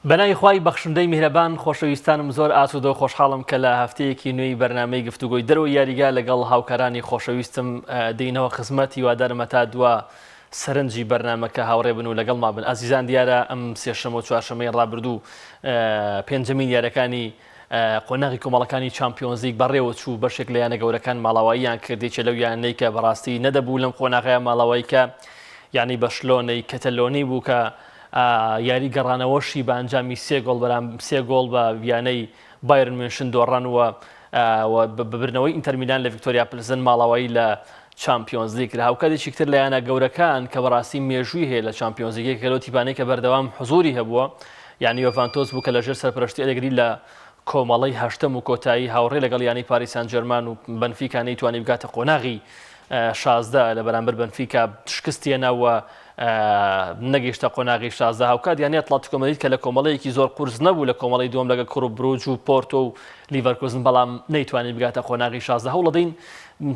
بەناوی خوای بەخشندەی میهرەبان خۆشەویستانم زۆر ئاسوودە و خۆشحاڵم کە لە هەفتەیەکی نوێی بەرنامەی گفتوگۆی دەرەوەی یاریگا لەگەڵ هاوکارانی خۆشەویستم دێینەوە خزمەت هیوادارم هەتا دوا سەرنجی بەرنامەکە هاوڕێ بن و لەگەڵما بن ئازیزان دیارە ئەم سێشەمە و چوارشەمەی ڕابردوو پێنجەمین یاریەکانی قۆناغی کۆمەڵەکانی چامپیۆنزلیگ بەڕێوە چوو بەشێک لە یانە گەورەکان ماڵاواییان کرد یەکێ لەو یانەی کە بەڕاستی نەدەبوو لەم قۆناغەیە ماڵاوایی کە یانی بەشلۆنەی کەتەلۆنی بوو کە یاری گەڕانەوەشی بە ئەنجامی سێ گۆڵ بەرام سێ گۆڵ بە یانەی بایرن میونشن دۆڕان و ببرنەوەی ئینتەرمیلان لە ڤیکتۆریا پلزن ماڵاوایی لە چامپیۆنزلیگ کرا. هاوکات یەکێک تر لە یانە گەورەکان کە بەڕاستی مێژووی هەیە لە چامپیۆنزلیگ یەکێکە لەو تیپانەی کە بەردەوام حزوری هەبووە یانی یۆڤانتۆس بوو کە لەژێر سەرپەرشتی ئەلێگری لە کۆمەڵەی هەشتەم و کۆتایی هاوڕێ لەگەڵ یانەی پاریس سان جێرمان و بەنفیکا نەیتوانی بگاتە قۆناغی 16 لە بەرامبەر بەنفیکا شکستی هێنا و نەگەیشتە قۆناغی 16 هاوکات یانەی ئەتلەتیکۆ مەدرید کە لە کۆمەڵەیەکی زۆر قورس نەبوو لە کۆمەڵەی دووەم لەگەڵ کڵوب بروج و پۆرتۆ و لیڤەرکوزن بەڵام نەیتوانی بگاتە قۆناغی 16 هەوڵەدەین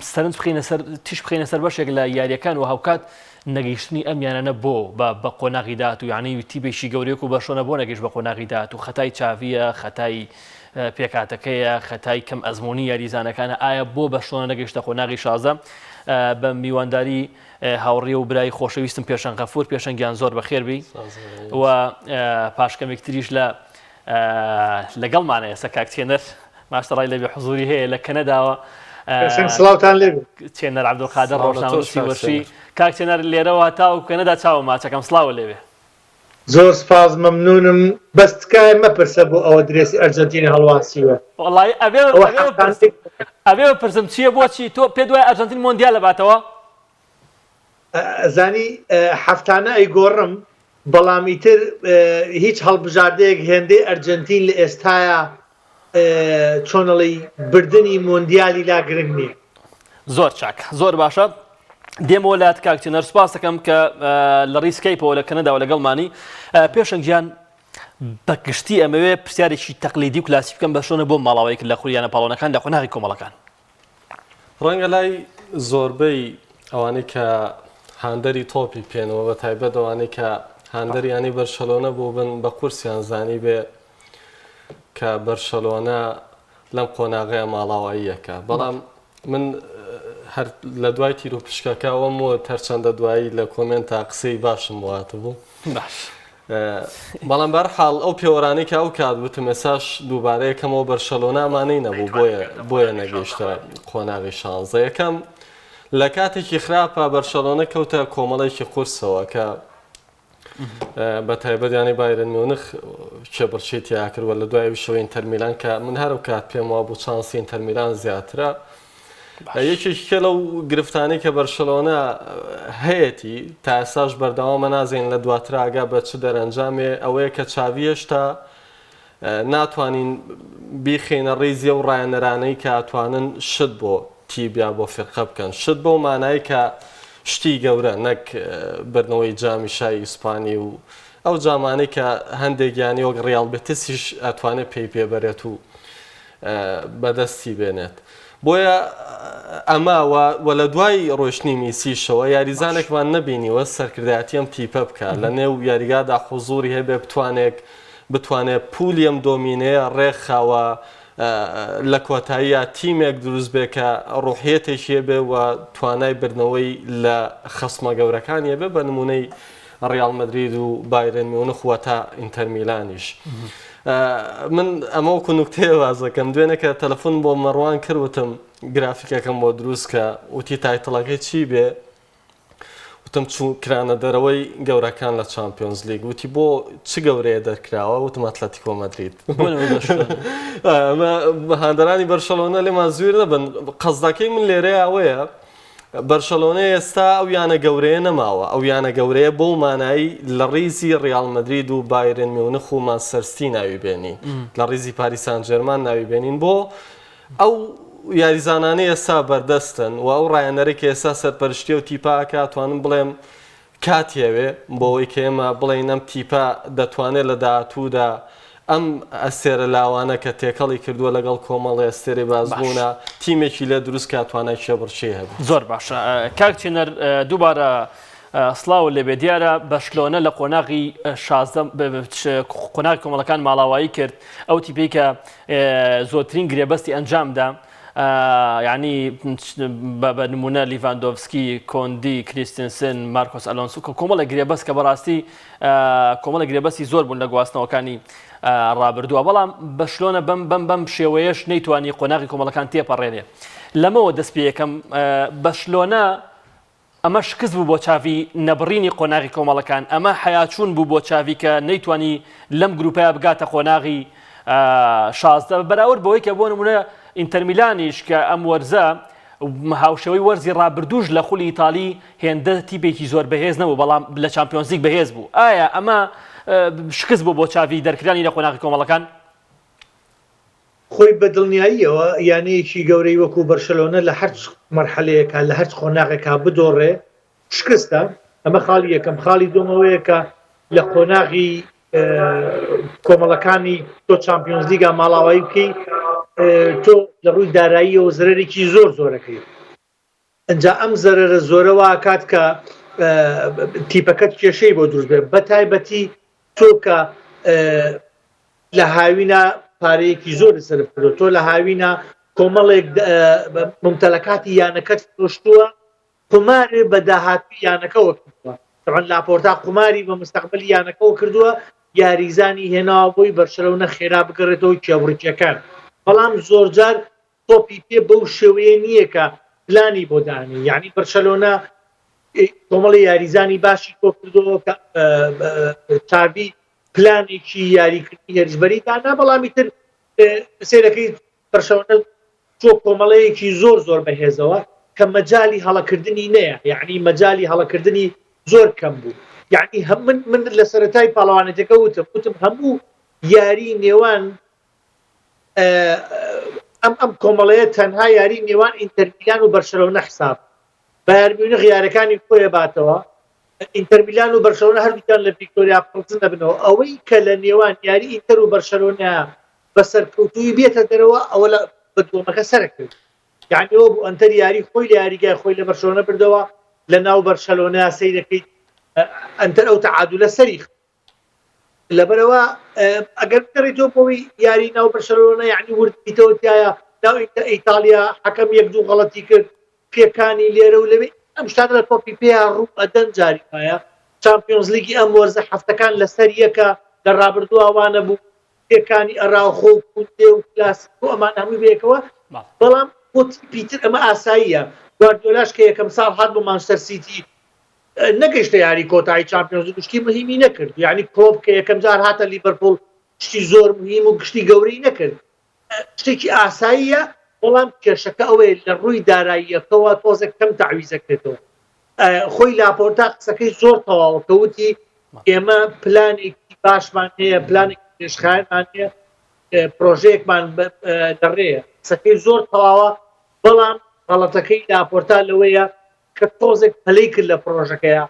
سەرنج بخەینە سەر تیش بخەینە سەر بەشێک لە یاریەکان و هاوکات نەگەیشتنی ئەم یانانە بۆ بە بە قۆناغی داهاتوو یانی تیپێکی گەورەیەک و بەرشۆنە بۆ نەگەیشت بە قۆناغی داهاتوو خەتای چاڤیە خەتای پێکهاتەکەیە خەتای کەم ئەزمموونی یاریزانەکانە ئایا بۆ بەرشۆنە نەگەیشتە قۆناغی 16 بە میوانداری هاوڕێ و برای خۆشەویستم پێشەنگ غەفور پێشەنگیان زۆر بەخێربی و پاشکەمێک تریش لە لەگەڵمانە ئێستا کاک چێنەر ماشتەڕای لێبێ حزوری هەیە لە کەنەداوە. پێشەنگ سڵاوتان لێبێ. چێنەر عەبدولقادر ڕۆژنامەنووسی وەرشی. کاک چێنەر لێرەوە تاوەکو کەنەدا چاوم ماچەکەم سڵاوت لێبێ. زۆر سپاس مەمنونم بەس تکایە مەپرسە بۆ ئەوە درێسی ئەرجەنتینی هەڵواسیوە. وەڵایی ئەبێ ئەوە ئەبێ حەفتانەی ئەبێ بپرسم چییە بۆچی تۆ پێت وایە ئەرجەنتین مۆندیال ئەباتەوە؟ ئەزانی هەفتانە ئەیگۆڕم بەڵام ئیتر هیچ هەڵبژاردەیەک هێندەی ئەرجەنتین لە ئێستایا چۆنەڵی بردنی مۆندیالی لا گرنگ نییە. زۆر چاک زۆر باشە دێمەوە لات کاک چنەر سوپاس دەکەم کە لە ڕی سکایپەوە لە کەنەداوە لەگەڵمانی پێشەنگ گیان بە گشتی ئەمەوێ پرسیارێکی تەقلیدی و کلاسی بکەم بەرشلۆنە بۆ ماڵاوایی کرد لە خولی یانە پاڵەوانەکان لە قۆناغی کۆمەڵەکان. ڕەنگە لای زۆربەی ئەوانەی کە هاندەری تۆپی پێن و بە تایبەت ئەوانەی کە هاندەری یانەی بەرشەلۆنە بووبن بە قورسیان زانیبێ کە بەرشەلۆنە لەم قۆناغەیە ماڵاواییەکە بەڵام من هەر لە دوای تیر و پشکەکە ئەوەم وت هەرچەندە دوایی لە کۆمێنتا قسەی باشم بۆ هاتبوو باش بەڵام بەرحاڵ ئەو پێوەرانەی کە ئەو کات وتم ئێساش دووبارە یەکەمەوە بەرشەلۆنە ئەمانەی نەبوو بۆیە بۆیە نەگەیشتە قۆناغی شانزە یەکەم لە کاتێکی خراپە بەرشەلۆنە کەوتە کۆمەڵێکی قورسەوە کە بە تایبەت یانەی بایرن میونخ کێبڕکێی تیا کرد و لە دوای ئەویشەوە ئینتەر میلان کە من هەر ئەو کات پێم وابوو چانسی ئینتەر میلان زیاترە یەکێکیکە لەو گرفتانەی کە بەرشەلۆنە هەیەتی تا ئێستاش بەردەوامە نازانین لە دواتر ئاگا بە چ دەرەنجامێ ئەوەیە کە چاوی هێشتا ناتوانین بیخەینە ڕیزی ئەو ڕایەنەرانەی کە ئەتوانن شت بۆ تیپ یا بۆ فیرقە بکەن شت بەو مانای کە شتی گەورە نەک بردنەوەی جامی شای ئیسپانی و ئەو جامانەی کە هەندێک یانی وەک ڕیاڵ بێتسیش ئەتوانێت پێی پێبەرێت و بەدەستی بێنێت. بۆیە ئەمە و لە دوای ڕۆشتنی میسیشەوە یاریزانێکمان نەبینیوە سەرکردایەتی ئەم تیپە بکە لە نێو یاریگادا حزوری هەبێ بتوانێت بتوانێت پولی ئەم دۆمینەیە ڕێکخاوە لە کۆتاییە تیمێک دروست بێ کە ڕوحیەتێکی هەبێ و توانای بردنەوەی لە خەسمە گەورەکانی هەبێ بە نمونەی ڕیاڵ مەدرید و بایرن میونخ و تا ئینتەر میلانیش. من ئەمە وەکو نوکتەیە باسەکەم دوێنێ کە تەلەفۆن بۆ مەڕوان کرد وتم گرافیکەکەم بۆ دروست کە وتی title ەکەی چی بێ وتم چوو کرانە دەرەوەی گەورەکان لە چامپیۆنز لیگ وتی بۆ چ گەورەیە دەرکراوە وتم ئەتلەتیکۆ مەدرید هاندەرانی بەرشەلۆنە لێمان زویر نەبن قەزدەکەی من لێرەیە ئەوەیە بەرشەلۆنە ئێستا ئەو یانە گەورەیە نەماوە، ئەو یانە گەورەیە بەو مانای لە ڕیزی ڕیاڵ مەدرید و بایرن میونخ و مانچستەر ستی ناوی بێنین، لە ڕیزی پاریس سان جێرمان ناوی بێنین، بۆ ئەو یاریزانانەی ئێستا بەردەستن و ئەو ڕایەنەرەی کە ئێستا سەرپەرشتی ئەو تیپە ئەکا ئەتوانم بڵێم کاتی ئەوێ بۆ ئەوەی کە ئێمە بڵێین ئەم تیپە دەتوانێت لە داهاتوودا ئەم ئەستێرە لاوانە کە تێکەڵی کردووە لەگەڵ کۆمەڵی ئەستێرەی بازبوونە تیمێکی لێ دروست کا توانای کێبڕکێی هەبێت. زۆر باشە کاک چێنەر دووبارە سڵاوت لێبێ دیارە بەشلۆنە لە قۆناغی 16 قۆناغی کۆمەڵەکان ماڵاوایی کرد ئەو تیپەی کە زۆرترین گرێبەستی ئەنجامدا یعنی بە نمونە لیڤاندۆڤسکی کۆندی کریستنسن مارکۆس ئەلۆنسو کە کۆمەڵە گرێبەست کە بەڕاستی کۆمەڵە گرێبەستی زۆر بوون لە گواستنەوەکانی ڕابردووە بەڵام بەشلۆنە بەم بەم بەم شێوەیەش نەیتوانی قۆناغی کۆمەڵەکان تێپەڕێنێ لەمەوە دەست پێ یەکەم بەشلۆنە ئەمە شکست بوو بۆ چاڤی نەبڕینی قۆناغی کۆمەڵەکان، ئەمە حەیاچوون بوو بۆ چاڤی کە نەیتوانی لەم گروپەیا بگاتە قۆناغی 16 بەراورد بەوەی کە بۆ نمونە ئینتەرمیلانیش کە ئەم وەرزە هاوشێوەی وەرزی ڕابردووش لە خولی ئیتالی هێندە تیپێکی زۆر بەهێز نەبوو بەڵام لە چامپیۆنزلیگ بەهێز بوو ئایا ئەمە شکست بوو بۆ چاڤی دەرکرانی لە قۆناغی کۆمەڵەکان؟ خۆی بە دڵنیاییەوە یانەیەکی گەورەی وەکو بەرشەلۆنە لە هەرچ مەرحەلەیەکا لە هەرچ قۆناغێکا بدۆڕێ شکستە، ئەمە خاڵی یەکەم، خاڵی دووەم ئەوەیە کە لە قۆناغی کۆمەڵەکانی تۆ چامپیۆنزلیگا ماڵاوایی بکەی تۆ لە ڕووی داراییەوە زەرەرێکی زۆر زۆرەکەی. ئنجا ئەم زەرەرە زۆرە وا ئەکات کە تیپەکەت کێشەی بۆ دروست بێت بە تایبەتی تۆ کە لە هاوینە پارەیەکی زۆر سەرف کردو تۆ لە هاوینە کۆمەڵێک ممتەلەکاتی یانەکەت فرۆشتووە قومارێ بە داهاتوی یانەکەوە کردووە طبعا لاپۆرتا قوماری بە مستقبلی یانەکەوە کردووە یاریزانی هێناوە بۆی بەرشەلۆنە خێرا بگەڕێتەوە کێبڕکێکان بەڵام زۆرجار تۆپی پێ بەو شێوەیە نییە کە پلانی بۆ دانێی یعنی بەرشەلۆنە کۆمەڵی یاریزانی باشی کۆ کردەوە کە چاڤی پلانێکی یاریکردنی هێرشبەری دانا بەڵامی تر سێرەکەی بەرشەلۆنە چۆ کۆمەڵەیەکی زۆر زۆر بەهێزەوە کە مەجای هەڵەکردنی نەیە یعنی مەجای هەڵەکردنی زۆر کەم بوو یعنی هەم من من لە سەرەتای پاڵەوانێتەکە وتم وتم هەموو یاری نێوان ئەم ئەم کۆمەڵەیە تەنها یاری نێوان ئینتەرمیلان و بەرشەلۆنە حساب بایرن میونخ یارەکانی خۆی باتەوە ئینتەرمیلان و بەرشەلۆنە هەردووکیان لە ڤیکتۆریا پڵزن دەبنەوە ئەوەی کە لە نێوان یاری ئینتەر و بەرشەلۆنە بە سەرکەوتووی بێتە دەرەوە ئەوە لە بە دووەمەکە سەرکرد یعنی ئەوە بوو ئەنتەر یاری خۆی لە یاریگای خۆی لە بەرشەلۆنە بردەوە لە ناو بەرشەلۆنە سەیرەکەیت ئەنتەر ئەو تەعادولە سەری لەبەرئەوە ئەگەر بگەڕێیتەوە بۆی یاری ناو بەرشەلۆنە یعنی ورد بیتەوە تایە ناو ئیتاڵیا حەکەم یەک دوو غەڵەتی کرد پێکانی لێرە و لەوێ ئەم شتانە لە تۆپی پێیا ڕوو ئەدەن جاری وایە چامپیۆنزلیگی ئەم وەرزە هەفتەکان لەسەر یەکە لە ڕابردووە وانە بوو پێکانی ئەراوخۆ و کوندێ و کلاسیکۆ ئەمان هەمووی بەیەکەوە بەڵام بۆ تیپی تر ئەمە ئاساییە گواردیۆلاش کە یەکەم ساڵ هات بۆ مانچستەر سیتی نەگەیشتە یاری کۆتایی چامپیۆنز لیگ و شتی مهیمی نەکرد یعنی کلۆپ کە یەکەم جار هاتە لیڤەرپوڵ شتی زۆر مهیم و گشتی گەورەی نەکرد شتێکی ئاساییە بەڵام کێشەکە ئەوەیە لە ڕووی داراییەکەوە تۆزێک کەم تەعویزەکرێتەوە خۆی لاپۆرتا قسەکەی زۆر تەواوە کە وتی ئێمە پلانێکی باشمان هەیە پلانێکی درێژخایەنمان هەیە پرۆژەیەکمان لەڕێیە قسەکەی زۆر تەواوە بەڵام غەڵەتەکەی لاپۆرتا لەوەیە کە تۆزێک پەلەی کرد لە پڕۆژەکەیا،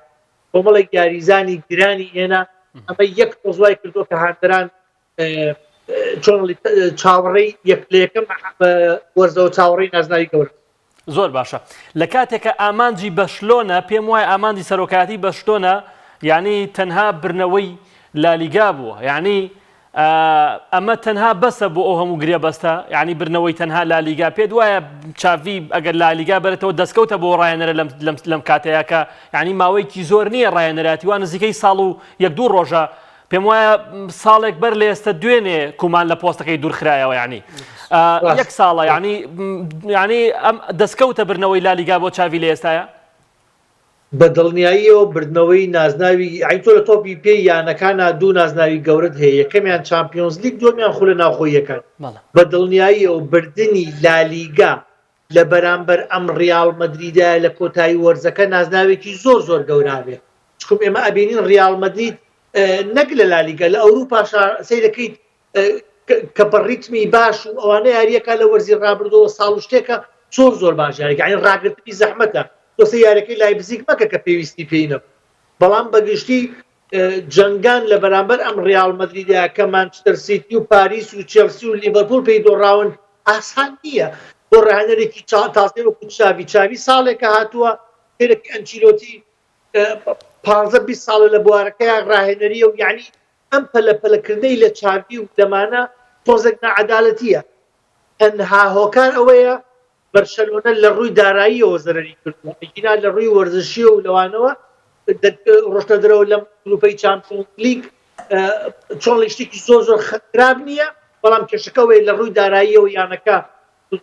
کۆمەڵێک یاریزانی گرانی هێنا، ئەمە یەک تۆز وای کردووە کە هاندەران چۆن چاوەڕێی یەک لە یەکەم وەرزەوە چاوەڕێی نازناوی گەورە. زۆر باشە لە کاتێکە ئامانجی بەشلۆنە پێم وایە ئامانجی سەرۆکایەتی بەشلۆنە یعنی تەنها برنەوەی لالیگا بووە یعنی ئەمە تەنها بەسە بۆ ئەو هەموو گرێبەستە؟ یانی بردنەوەی تەنها لالیگا پێت وایە چاڤی ئەگەر لالیگا بەرێتەوە دەستکەوتە بۆ ڕاهێنەرە لەم لەم لەم کاتەیە کە یانی ماوەیەکی زۆر نییە ڕاهێنەرایەتی وا نزیکەی ساڵ و یەک دوو ڕۆژە پێم وایە ساڵێک بەر لە ئێستە دوێنێ کومان لە پۆستەکەی دوورخرایەوە یانی یەک ساڵە یانی یانی ئەم دەستکەوتە بردنەوەی لالیگا بۆ چاڤی لە ئێستایا؟ بە دڵنیاییەوە بردنەوەی نازناوی یانی تۆ لە تۆپی پێی یانەکانا دوو نازناوی گەورەت هەیە یەکەمیان چامپیۆنزلیگ دووەمیان خولە ناوخۆییەکان بە دڵنیاییەوە بردنی لالیگا لە بەرامبەر ئەم ڕیاڵ مەدریدایە لە کۆتایی وەرزەکە نازناوێکی زۆر زۆر گەورە بێت چکم ئێمە ئەبینین ڕیاڵ مەدرید نەک لە لالیگا لە ئەوروپاشا سەیرەکەیت کە بە ڕیتمی باش و ئەوانە یاریەکە لە وەرزی ڕابردەوە ساڵ و شتێکە زۆر زۆر باش یاریکە یعنی ڕاگرتنی زەحمەتە تۆ سەیر یاریەکەی لایپزیگ مەکە کە پێویستی پێی نەبوو بەڵام بەگشتی جەنگان لە بەرامبەر ئەم ڕیاڵ مەدریدا کە مانچستەر سیتی و پاریس و چێلسی و لیڤەرپوڵ پێی دۆڕاون ئاسان نییە بۆ ڕاهێنەرێکی تازەی وەکو چاوی چاوی ساڵێکە هاتووە تێرەکی ئەنچیلۆتی. 15 20 ساڵە لە بوارەکەیا ڕاهێنەریە و یعنی ئەم پەلە پەلەکردنەی لە چاڤی و لەمانە تۆزێک ناعەدالەتیە تەنها هۆکار ئەوەیە بەرشەلۆنە لە ڕووی داراییەوە زەرەری کردووە ئەگینا لە ڕووی وەرزشیەوە و لەوانەوە ڕۆشتە دەرەوە لەم گروپەی چامپیۆنز لیگ چۆن شتێکی زۆر زۆر خراپ نییە بەڵام کێشەکە ئەوەیە لە ڕووی داراییەوە یانەکە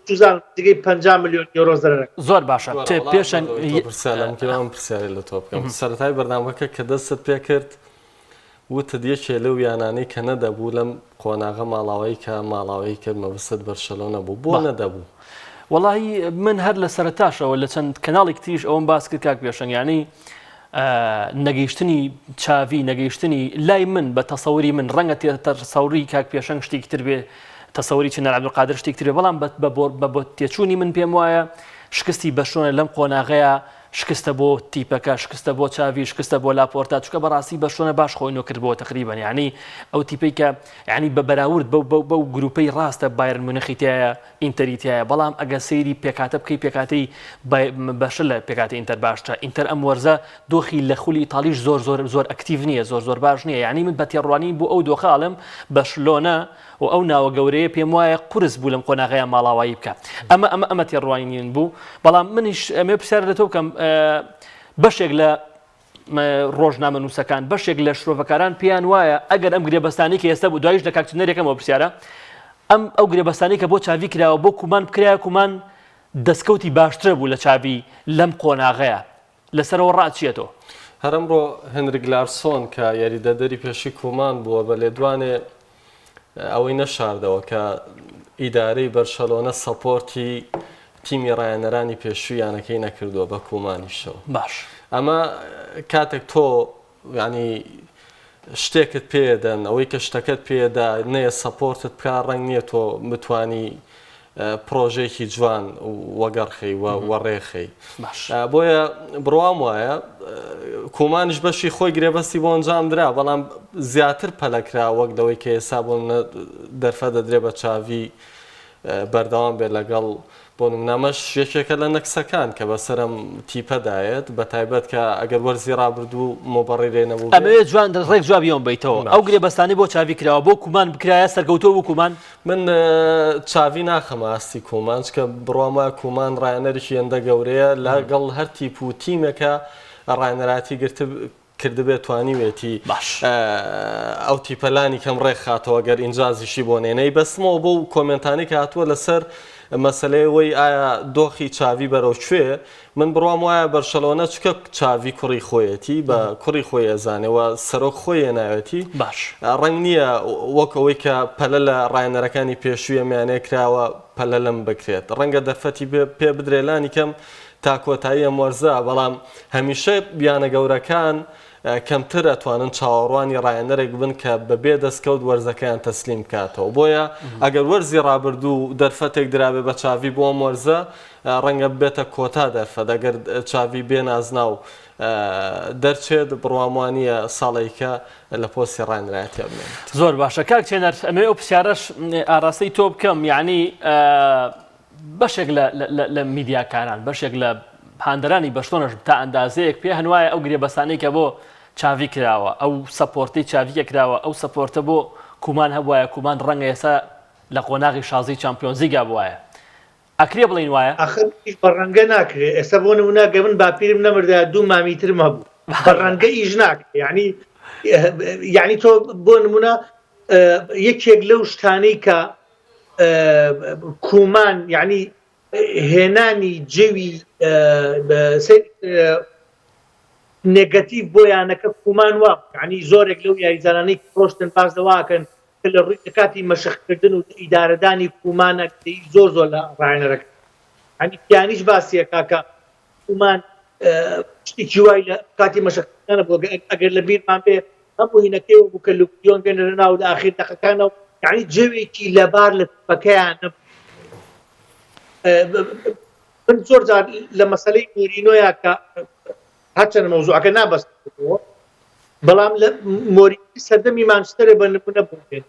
سوزان نزیکەی 50 ملیۆن یۆرۆ زەرەرە. زۆر باشە تێ پێشەنگ پرسیارم کە پرسیارێ لە تۆ بکەم سەرەتای بەرنامەکە کە دەستت پێکرد وتت یەکێ لەو یانانەی کە نەدەبوو لەم قۆناغە ماڵاوایی کە ماڵاوایی کرد مەبەستت بەرشەلۆنە بوو بۆ نەدەبوو؟ وەڵاهی من هەر لە سەرەتاشەوە لە چەند کەناڵێکی تریش ئەوەم باس کرد کاک پێشەنگ یانی نەگەیشتنی چاڤی نەگەیشتنی لای من بە تەسەوری من ڕەنگە تەسەوری کاک پێشەنگ شتێکی تر بێ تەسەوری چنار عەبدولقادر شتێکی تر بێ بەڵام بە تێچوونی من پێم وایە شکستی بەرشلۆنە لەم قۆناغەیە شکستە بۆ تیپەکە شکستە بۆ چاڤی شکستە بۆ لاپۆرتا چونکە بەڕاستی بەرشلۆنە باش خۆی نۆ کردبووە تەقریبەن یعنی ئەو تیپەی کە یعنی بە بەراورد بەو بەو بەو گروپەی ڕاستە بایرن مونخی تایە ئینتەری تایە بەڵام ئەگەر سەیری پێکهاتە بکەی پێکهاتەی باشتر لە پێکهاتەی ئینتەر باشترە ئینتەر ئەم وەرزە دۆخی لە خولی ئیتاڵیش زۆر زۆر زۆر active نییە زۆر زۆر باش نییە یعنی من بە تێڕوانین بۆ ئەو دۆخە ئەڵێم بەرشلۆنە و ئەو ناوە گەورەیە پێم وایە قورس بوو لەم قۆناغەیە ماڵاوایی بکە ئەمە ئەمە ئەمە تێڕوانینی من بوو بەڵام منیش ئەمێ پرسیار لە تۆ بکەم بەشێک لە ڕۆژنامەنووسەکان بەشێک لە شرۆڤەکاران پێیان وایە ئەگەر ئەم گرێبەستانی کە ئێستا بوو دوایش لە کاک چنەرێکەمەوە پرسیارە ئەم ئەو گرێبەستانی کە بۆ چاڤی کراوە بۆ کومان بکرایە کومان دەستکەوتی باشترە بوو لە چاڤی لەم قۆناغەیە لەسەرەوە ڕات چیە تۆ؟ هەر ئەمڕۆ هێنریک لارسۆن کە یاریدەدەری پێشووی کومان بووە بە لێدوانێ ئەوەی نەشاردەوە کە ئیدارەی بەرشەلۆنە support ی تیمی ڕایەنەرانی پێشووی یانەکەی نەکردووە بە کومانیشەوە. باش. ئەمە کاتێک تۆ یانی شتێکت پێدەن ئەوەی کە شتەکەت پێدا نەیە support ت بکا ڕەنگ نییە تۆ بتانی پرۆژەیەکی جوان وەگەڕخەی و وەڕێخەی بۆیە بڕوام وایە کومانیش بەشی خۆی گرێبەستی بۆ ئەنجام درا بەڵام زیاتر پەلەکرا وەک لەوەی کە ئێستا بۆ دەرفە دەدرێ بە چاوی بەردەوام بێت لەگەڵ بۆ نمونە ئەمەش یەکێکە لە نەکسەکان کە بەسەر ئەم تیپەدا یەت بە تایبەت کە ئەگەر وەرزی ڕابردوو مۆبەڕیرێ نەبووبێ. ئەمەوێت جوان ڕێک جوابی ئەوم بەیتەوە ئەو گرێبەستانەی بۆ چاڤی کراوە بۆ کومان بکرایە سەرکەوتوو بوو کومان؟ من چاڤی ناخەمە ئاستی کومان چونکە بڕوام وایە کومان ڕایەنەرێکی هێندە گەورەیە لەگەڵ هەر تیپ و تیمێکا ڕایەنەرایەتی گرت کردبێت توانیوێتی ئەو تیپە لانی کەم ڕێکخاتەوە گەر ئینجازیشی بۆ نێنەی بەستمەوە بۆ comment انەی کە هاتووە لەسەر مەسلەی وەی ئایا دۆخی چاوی بەرەو کوێ من بڕوام وایە بەرشەلۆنە چکە چاوی کوڕی خۆیەتی بە کوڕی خۆی ئەزانێ و سەرۆک خۆی هێناوێتی باش ڕەنگ نییە وەک ئەوەی کە پەلە لە ڕایەنەرەکانی پێشووی ئەمیانەیە کراوە پەلە لەم بکرێت ڕەنگە دەرفەتی پێ بدرێ لانی کەم تا کۆتایی ئەم وەرزە، بەڵام هەمیشە یانە گەورەکان کەمتر ئەتوانن چاوەڕوانی ڕاهێنەرێک بن کە بەبێ دەستکەوت وەرزەکەیان تەسلیم بکاتەوە، بۆیە ئەگەر وەرزی ڕابردوو دەرفەتێک درابێ بە چاڤی بۆ ئەم وەرزە ڕەنگە ببێتە کۆتا دەرفەت، ئەگەر چاڤی بێ نازناو دەرچێت بڕوام وانییە ساڵێکە لە پۆستی ڕاهێنەرایەتیا بمێنێت. زۆر باشە کاک چێنەر ئەمەوێ ئەو پرسیارەش ئاراستەی تۆ بکەم یەعنی بەشێک لە لە میدیاکاران، بەشێک لە هاندەرانی بەرشلۆنەش تا ئەندازەیەک پێیان وایە ئەو گرێبەستانەی کە بۆ چاڤی کراوە، ئەو support ەی چاڤی کە کراوە، ئەو support ە بۆ کومان هەبوایە، کومان ڕەنگە ئێستا لە قۆناغی شازدەی چامپیۆنزلیگا بوایە. ئەکرێ بڵێین وایە؟ ئاخر ئیش بە ڕەنگە ناکرێ، ئێستا بۆ نموونە گەر من باپیرم نەمردایە دوو مامی ترم هەبوو، بە ڕەنگە ئیش ناکرێ، یانی یانی تۆ بۆ نموونە یەکێک لەو شتانەی کە کومان یعنی هێنانی جەوی negative بۆ یانەکە کومان وا یعنی زۆرێک لەو یاریزانانەی ڕۆشتن باس لەواکەن کە لە ڕووی لە کاتی مەشقکردن و ئیدارەدانی کومانە زۆر زۆر لە ڕاهێنەرەکە یعنی پیانیش باسیەکە کە کومان شتێکی وای لە کاتی مەشقکردنە بۆ ئەگەر لە بیرمان بێ هەموو هینەکەی بوو کە لوک دیۆنگ بێنرە ناو لە ئاخیر دەقەکانەوە یعنی جەوێکی لەبار لە تیپەکەیان نەبوو من زۆر جار لە مەسەلەی مۆرینۆیا کە هەرچەندە مەوزوعەکە نابەستەوە بەڵام لە مۆرینۆی سەردەمی مانچستەرێ بە نمونە بوو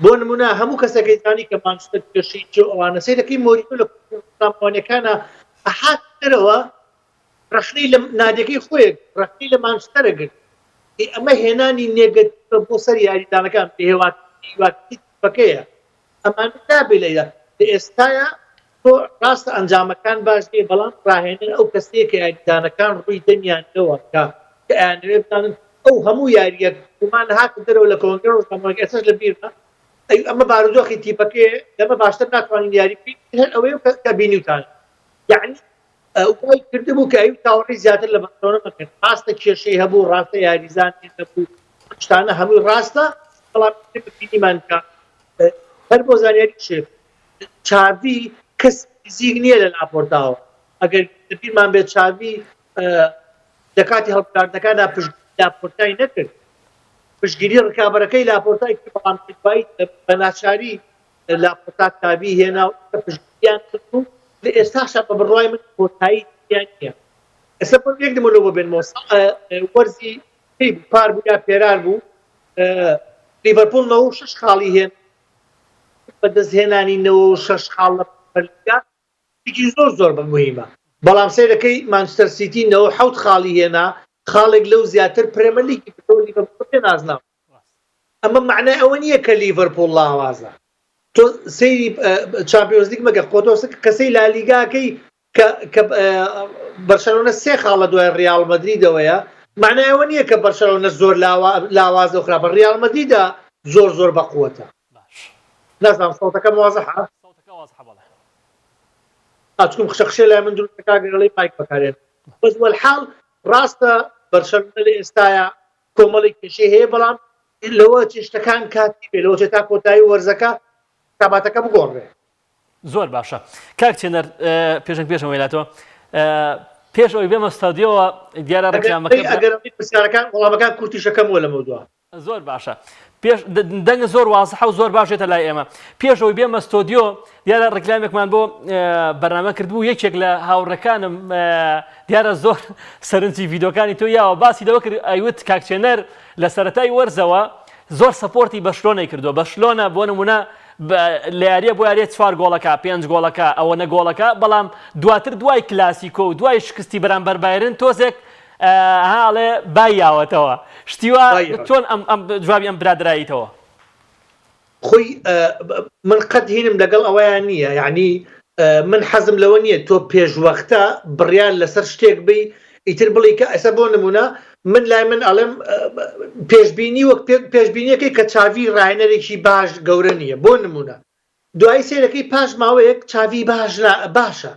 بۆ نمونە هەموو کەسێکی زانی کە مانچستەر کێشەی چێ ئەوانە سەیرەکەی مۆرینۆ لە ڕۆژنامەوانیەکانە هات دەرەوە. ڕەخنەی لە نادیەکەی خۆی ڕەخنەی لە مانچستەرە گرت. ئێ ئەمە هێنانی نێگەتیڤە بۆ سەر یاریزانەکان، بێهێواکردنی تیپەکەیە. ئەمانە نابێ لە لە ئێستایا تۆ ڕاستە ئەنجامەکان باش نییە بەڵام ڕاهێنەر ئەو کەسەیە کە یاریزانەکان ڕووی دەمیان لەوە کە کە ئەیانەوێ بزانن ئەو هەموو یارییەک کومان هاتە دەرەوە لە کۆنگرە ڕۆژنامەوانی ئێستاش لە بیرمە ئەی ئەمە بارودۆخی تیپەکەیە لەمە باشتر ناتوانین یاری بکەین هەر ئەوەیە کە کە بینیوتانە یەعنی وای کردبوو کە ئەوی چاوەڕێی زیاتر لە بەرشەلۆنە مەکەن ڕاستە کێشەی هەبوو ڕاستە یاریزان نەبوو شتانە هەمووی ڕاستە بەڵام بینیمان کە هەر بۆ زانیاری شێ چاڤی کەس نزیک نییە لە لاپۆرتاوە ئەگەر بیرمان بێت چاڤی لە کاتی هەڵبژاردنەکاندا پشتگیری لاپۆرتای نەکرد پشتگیری ڕکابەرەکەی لاپۆرتای کرد بەڵام دوایی بە ناچاری لاپۆرتا چاڤی هێنا و پشتگیریان کرد و لە ئێستاشا بە بڕوای من کۆتایی تیا نییە ئێستا بۆ یەک نمونە بۆ بێنمەوە وەرزی پێی بوو پار بوو یا پێرار بوو لیڤەرپوڵ 96 خاڵی هێن بەدەستهێنانی 96 خاڵ لە پرێمەرلیگا شتێکی زۆر زۆر بە موهیمە بەڵام سەیرەکەی مانچستەر سیتی 97 خاڵی هێنا خاڵێک لەو زیاتر پرێمەرلیگی بردەوە لیڤەرپوڵ پێ نازناو ئەمە مەعنای ئەوە نییە کە لیڤەرپوڵ لاوازە تۆ سەیری چامپیۆنزلیگ مەکە خۆ تۆ کە سەی لالیگاکەی کە کە بەرشەلۆنە سێ خاڵ لە دوای ڕیاڵ مەدریدەوەیە معنای ئەوە نییە کە بەرشەلۆنە زۆر لاوازە و خراپە ڕیاڵ مەدریدە زۆر زۆر بەقوەتە نازانم سەوتەکەم وازحە سەوتەکە وازحە بەڵێ ئەچکم خشە خشێ لای من دروست دەکا گەر مایک بەکارێن بەس وەلحاڵ ڕاستە بەرشەلۆنە لە ئێستایا کۆمەڵێک کێشەی هەیە بەڵام لەوە شتەکان کاتی بێ لەوە تا کۆتایی وەرزەکە حساباتەکە بگۆڕێ. زۆر باشە کاک چێنەر پێشەنگ پێشەوەی لاتەوە پێش ئەوی بێمە ستادیۆوە دیارە ڕێکلامەکە ئەگەر پرسیارەکان وەڵامەکان کورتیشەکەم وە لەمە دوا زۆر باشە پێش دەنگە زۆر وازحە و زۆر باشێتە لای ئێمە پێش ئەوی بێمە ستۆدیۆ دیارە ڕیکلامێکمان بۆ بەرنامە کردبوو یەکێک لە هاوڕێکانم دیارە زۆر سەرنجی ڤیدۆکانی تۆ یاوە باسی لەوە کرد ئەیوت کاک چێنەر لە سەرەتای وەرزەوە زۆر support ی بەشلۆنەی کردووە بەشلۆنە بۆ نمونە لە یاریە بۆ یاریە چوار گۆڵەکە پێنج گۆڵەکە ئەوەنە گۆڵەکە بەڵام دواتر دوای کلاسیکۆ و دوای شکستی بەرامبەر بایرن تۆزێک ها ئەڵێ بای یاوەتەوە شتی وا چۆن ئەم ئەم جوابی ئەم برادرایتەوە؟ خۆی من قەت هینم لەگەڵ ئەوەیان نییە یعنی من حەزم لەوە نییە تۆ پێشوەختە بڕیار لەسەر شتێک بی ئیتر بڵی کە ئەسە بۆ نمونە من لای من ئەڵێم پێشبینی وەک پێشبینیەکەی کە چاوی ڕاهێنەرێکی باش گەورە نییە بۆ نمونە دوایی سێرەکەی پاش ماوەیەک چاوی باش باشە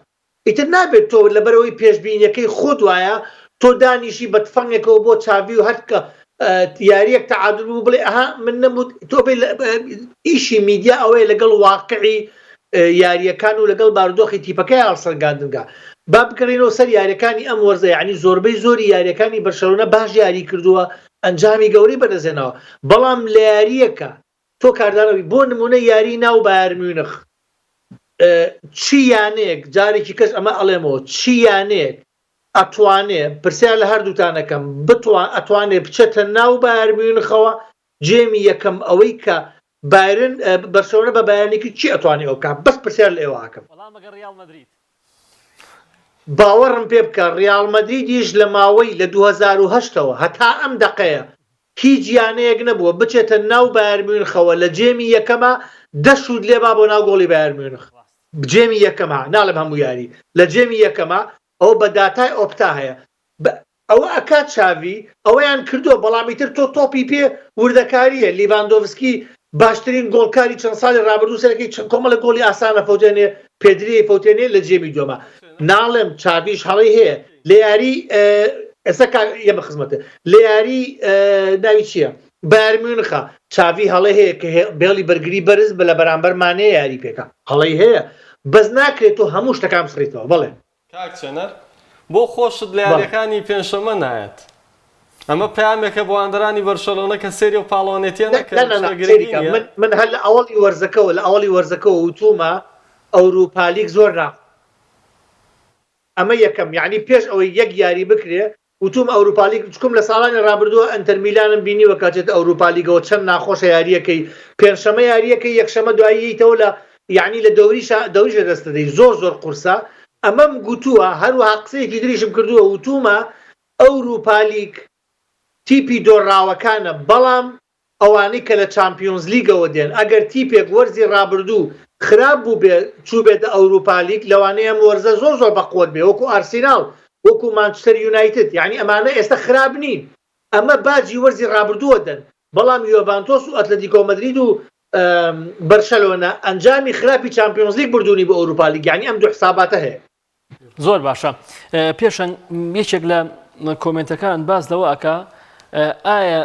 ئیتر نابێت تۆ لەبەرئەوەی پێشبینیەکەی خۆت وایە تۆ دانیشی بە تفەنگێکەوە بۆ چاڤی و هەر کە یاریەک تەعادول بوو بڵێ ئەها من نەموت تۆ بێ ئیشی میدیا ئەوەیە لەگەڵ واقعی یاریەکان و لەگەڵ بارودۆخی تیپەکەی هەڵسەنگاندنگا با بگەڕێینەوە سەر یاریەکانی ئەم وەرزە یعنی زۆربەی زۆری یاریەکانی بەرشەلۆنە باش یاری کردووە ئەنجامی گەورەی بەدەستهێناوە بەڵام لە یاریەکە تۆ کاردانەوەی بۆ نمونە یاری ناو بایەر میونخ چی یانەیەک جارێکی کەس ئەمە ئەڵێمەوە چی یانەیەک ئەتوانێ پرسیار لە هەردووتانەکەم بتوان ئەتوانێ بچێتە ناو بایەر میونخەوە game ی یەکەم ئەوەی کە بایرن بەرشەلۆنە بە بایەنێکی چی ئەتوانێ ئەو بکا بەس پرسیار لە ئێوە ئەکەم. وەڵام ئەگەر ڕیاڵ مەدرید. باوەڕم پێ بکە ڕیاڵ مەدریدیش لە ماوەی لە 2008 ەوە هەتا ئەم دەقەیە هیچ یانەیەک نەبووە بچێتە ناو بایەر میونخەوە لە game ی یەکەما دە شوت لێبا بۆ ناو گۆڵی بایەر میونخ game ی یەکەما ناڵێم هەموو یاری لە game ی یەکەما ئەوە بە داتای ئۆپتا هەیە ئەوە ئەکات چاڤی ئەوەیان کردووە بەڵام ئیتر تۆ تۆپی پێ وردەکارییە لیڤاندۆڤسکی باشترین گۆڵکاری چەند ساڵی ڕابردوو سەرەکەی چەند کۆمەڵە گۆڵی ئاسان ئەفەوتێنێ پێدری ئەیفەوتێنێ لە game ی دووەما ناڵێم چاڤیش هەڵەی هەیە لە یاری ئێستا کا یەمە خزمەتە لە یاری ناوی چییە بایەر میونخە چاڤی هەڵەی هەیە کە بێڵی بەرگری بەرز بە لە بەرامبەر مانێ یاری پێکا هەڵەی هەیە بەس ناکرێت تۆ هەموو شتەکان بسڕیتەوە بەڵێ کاک چێنەر بۆ خۆشت لە یاریەکانی پێنجشەممە نایەت؟ ئەمە پەیامێکە بۆ هاندەرانی بەرشەلۆنە کە سەیری ئەو پاڵەوانێتیە نەکەن نا نا نا شتە گرنگی سەیری کە نیە؟ من من هەر لە ئەوەڵی وەرزەکەوە لە ئەوەڵی وەرزەکەوە وتوومە ئەوروپالیگ زۆر ناخۆشە ئەمە یەکەم یانی پێش ئەوەی یەک یاری بکرێ وتوم ئەوروپالیگ چکم لە ساڵانی ڕابردووە ئەنتەر میلانم بینیوە کە ئەچێتە ئەوروپالیگەوە چەند ناخۆشە یاریەکەی پێنجشەمە یاریەکەی یەکشەمە دوایی یەیتەوە لە یانی لە دەوریشا دەوریش لە دەست دەدەی زۆر زۆر قورسە. ئەمەم گوتووە، هەروەها قسەیەکی تریشم کردووە وتوومە ئەوروپالیگ تیپی دۆڕاوەکانە، بەڵام ئەوانەی کە لە چامپیۆنزلیگەوە دێن، ئەگەر تیپێک وەرزی رابردوو خراپ بووبێ چووبێتە ئەوروپالیگ، لەوانەیە ئەم وەرزە زۆر زۆر بەقوەت بێ، وەکو ئارسیناڵ، وەکو مانچستەر یونایتد، یانی ئەمانە ئێستا خراپ نین، ئەمە باجی وەرزی رابردووە دەن، بەڵام یۆڤانتۆس و ئەتلەتیکۆ مەدرید و بەرشەلۆنە ئەنجامی خراپی چامپیۆنزلیگ بردوونی بۆ ئەوروپالیگ، یانی ئەم دوو حساباتە هەیە. زۆر باشە پێشەنگ یەکێک لە کۆمێنتەکان باس لەوە ئەکا ئایا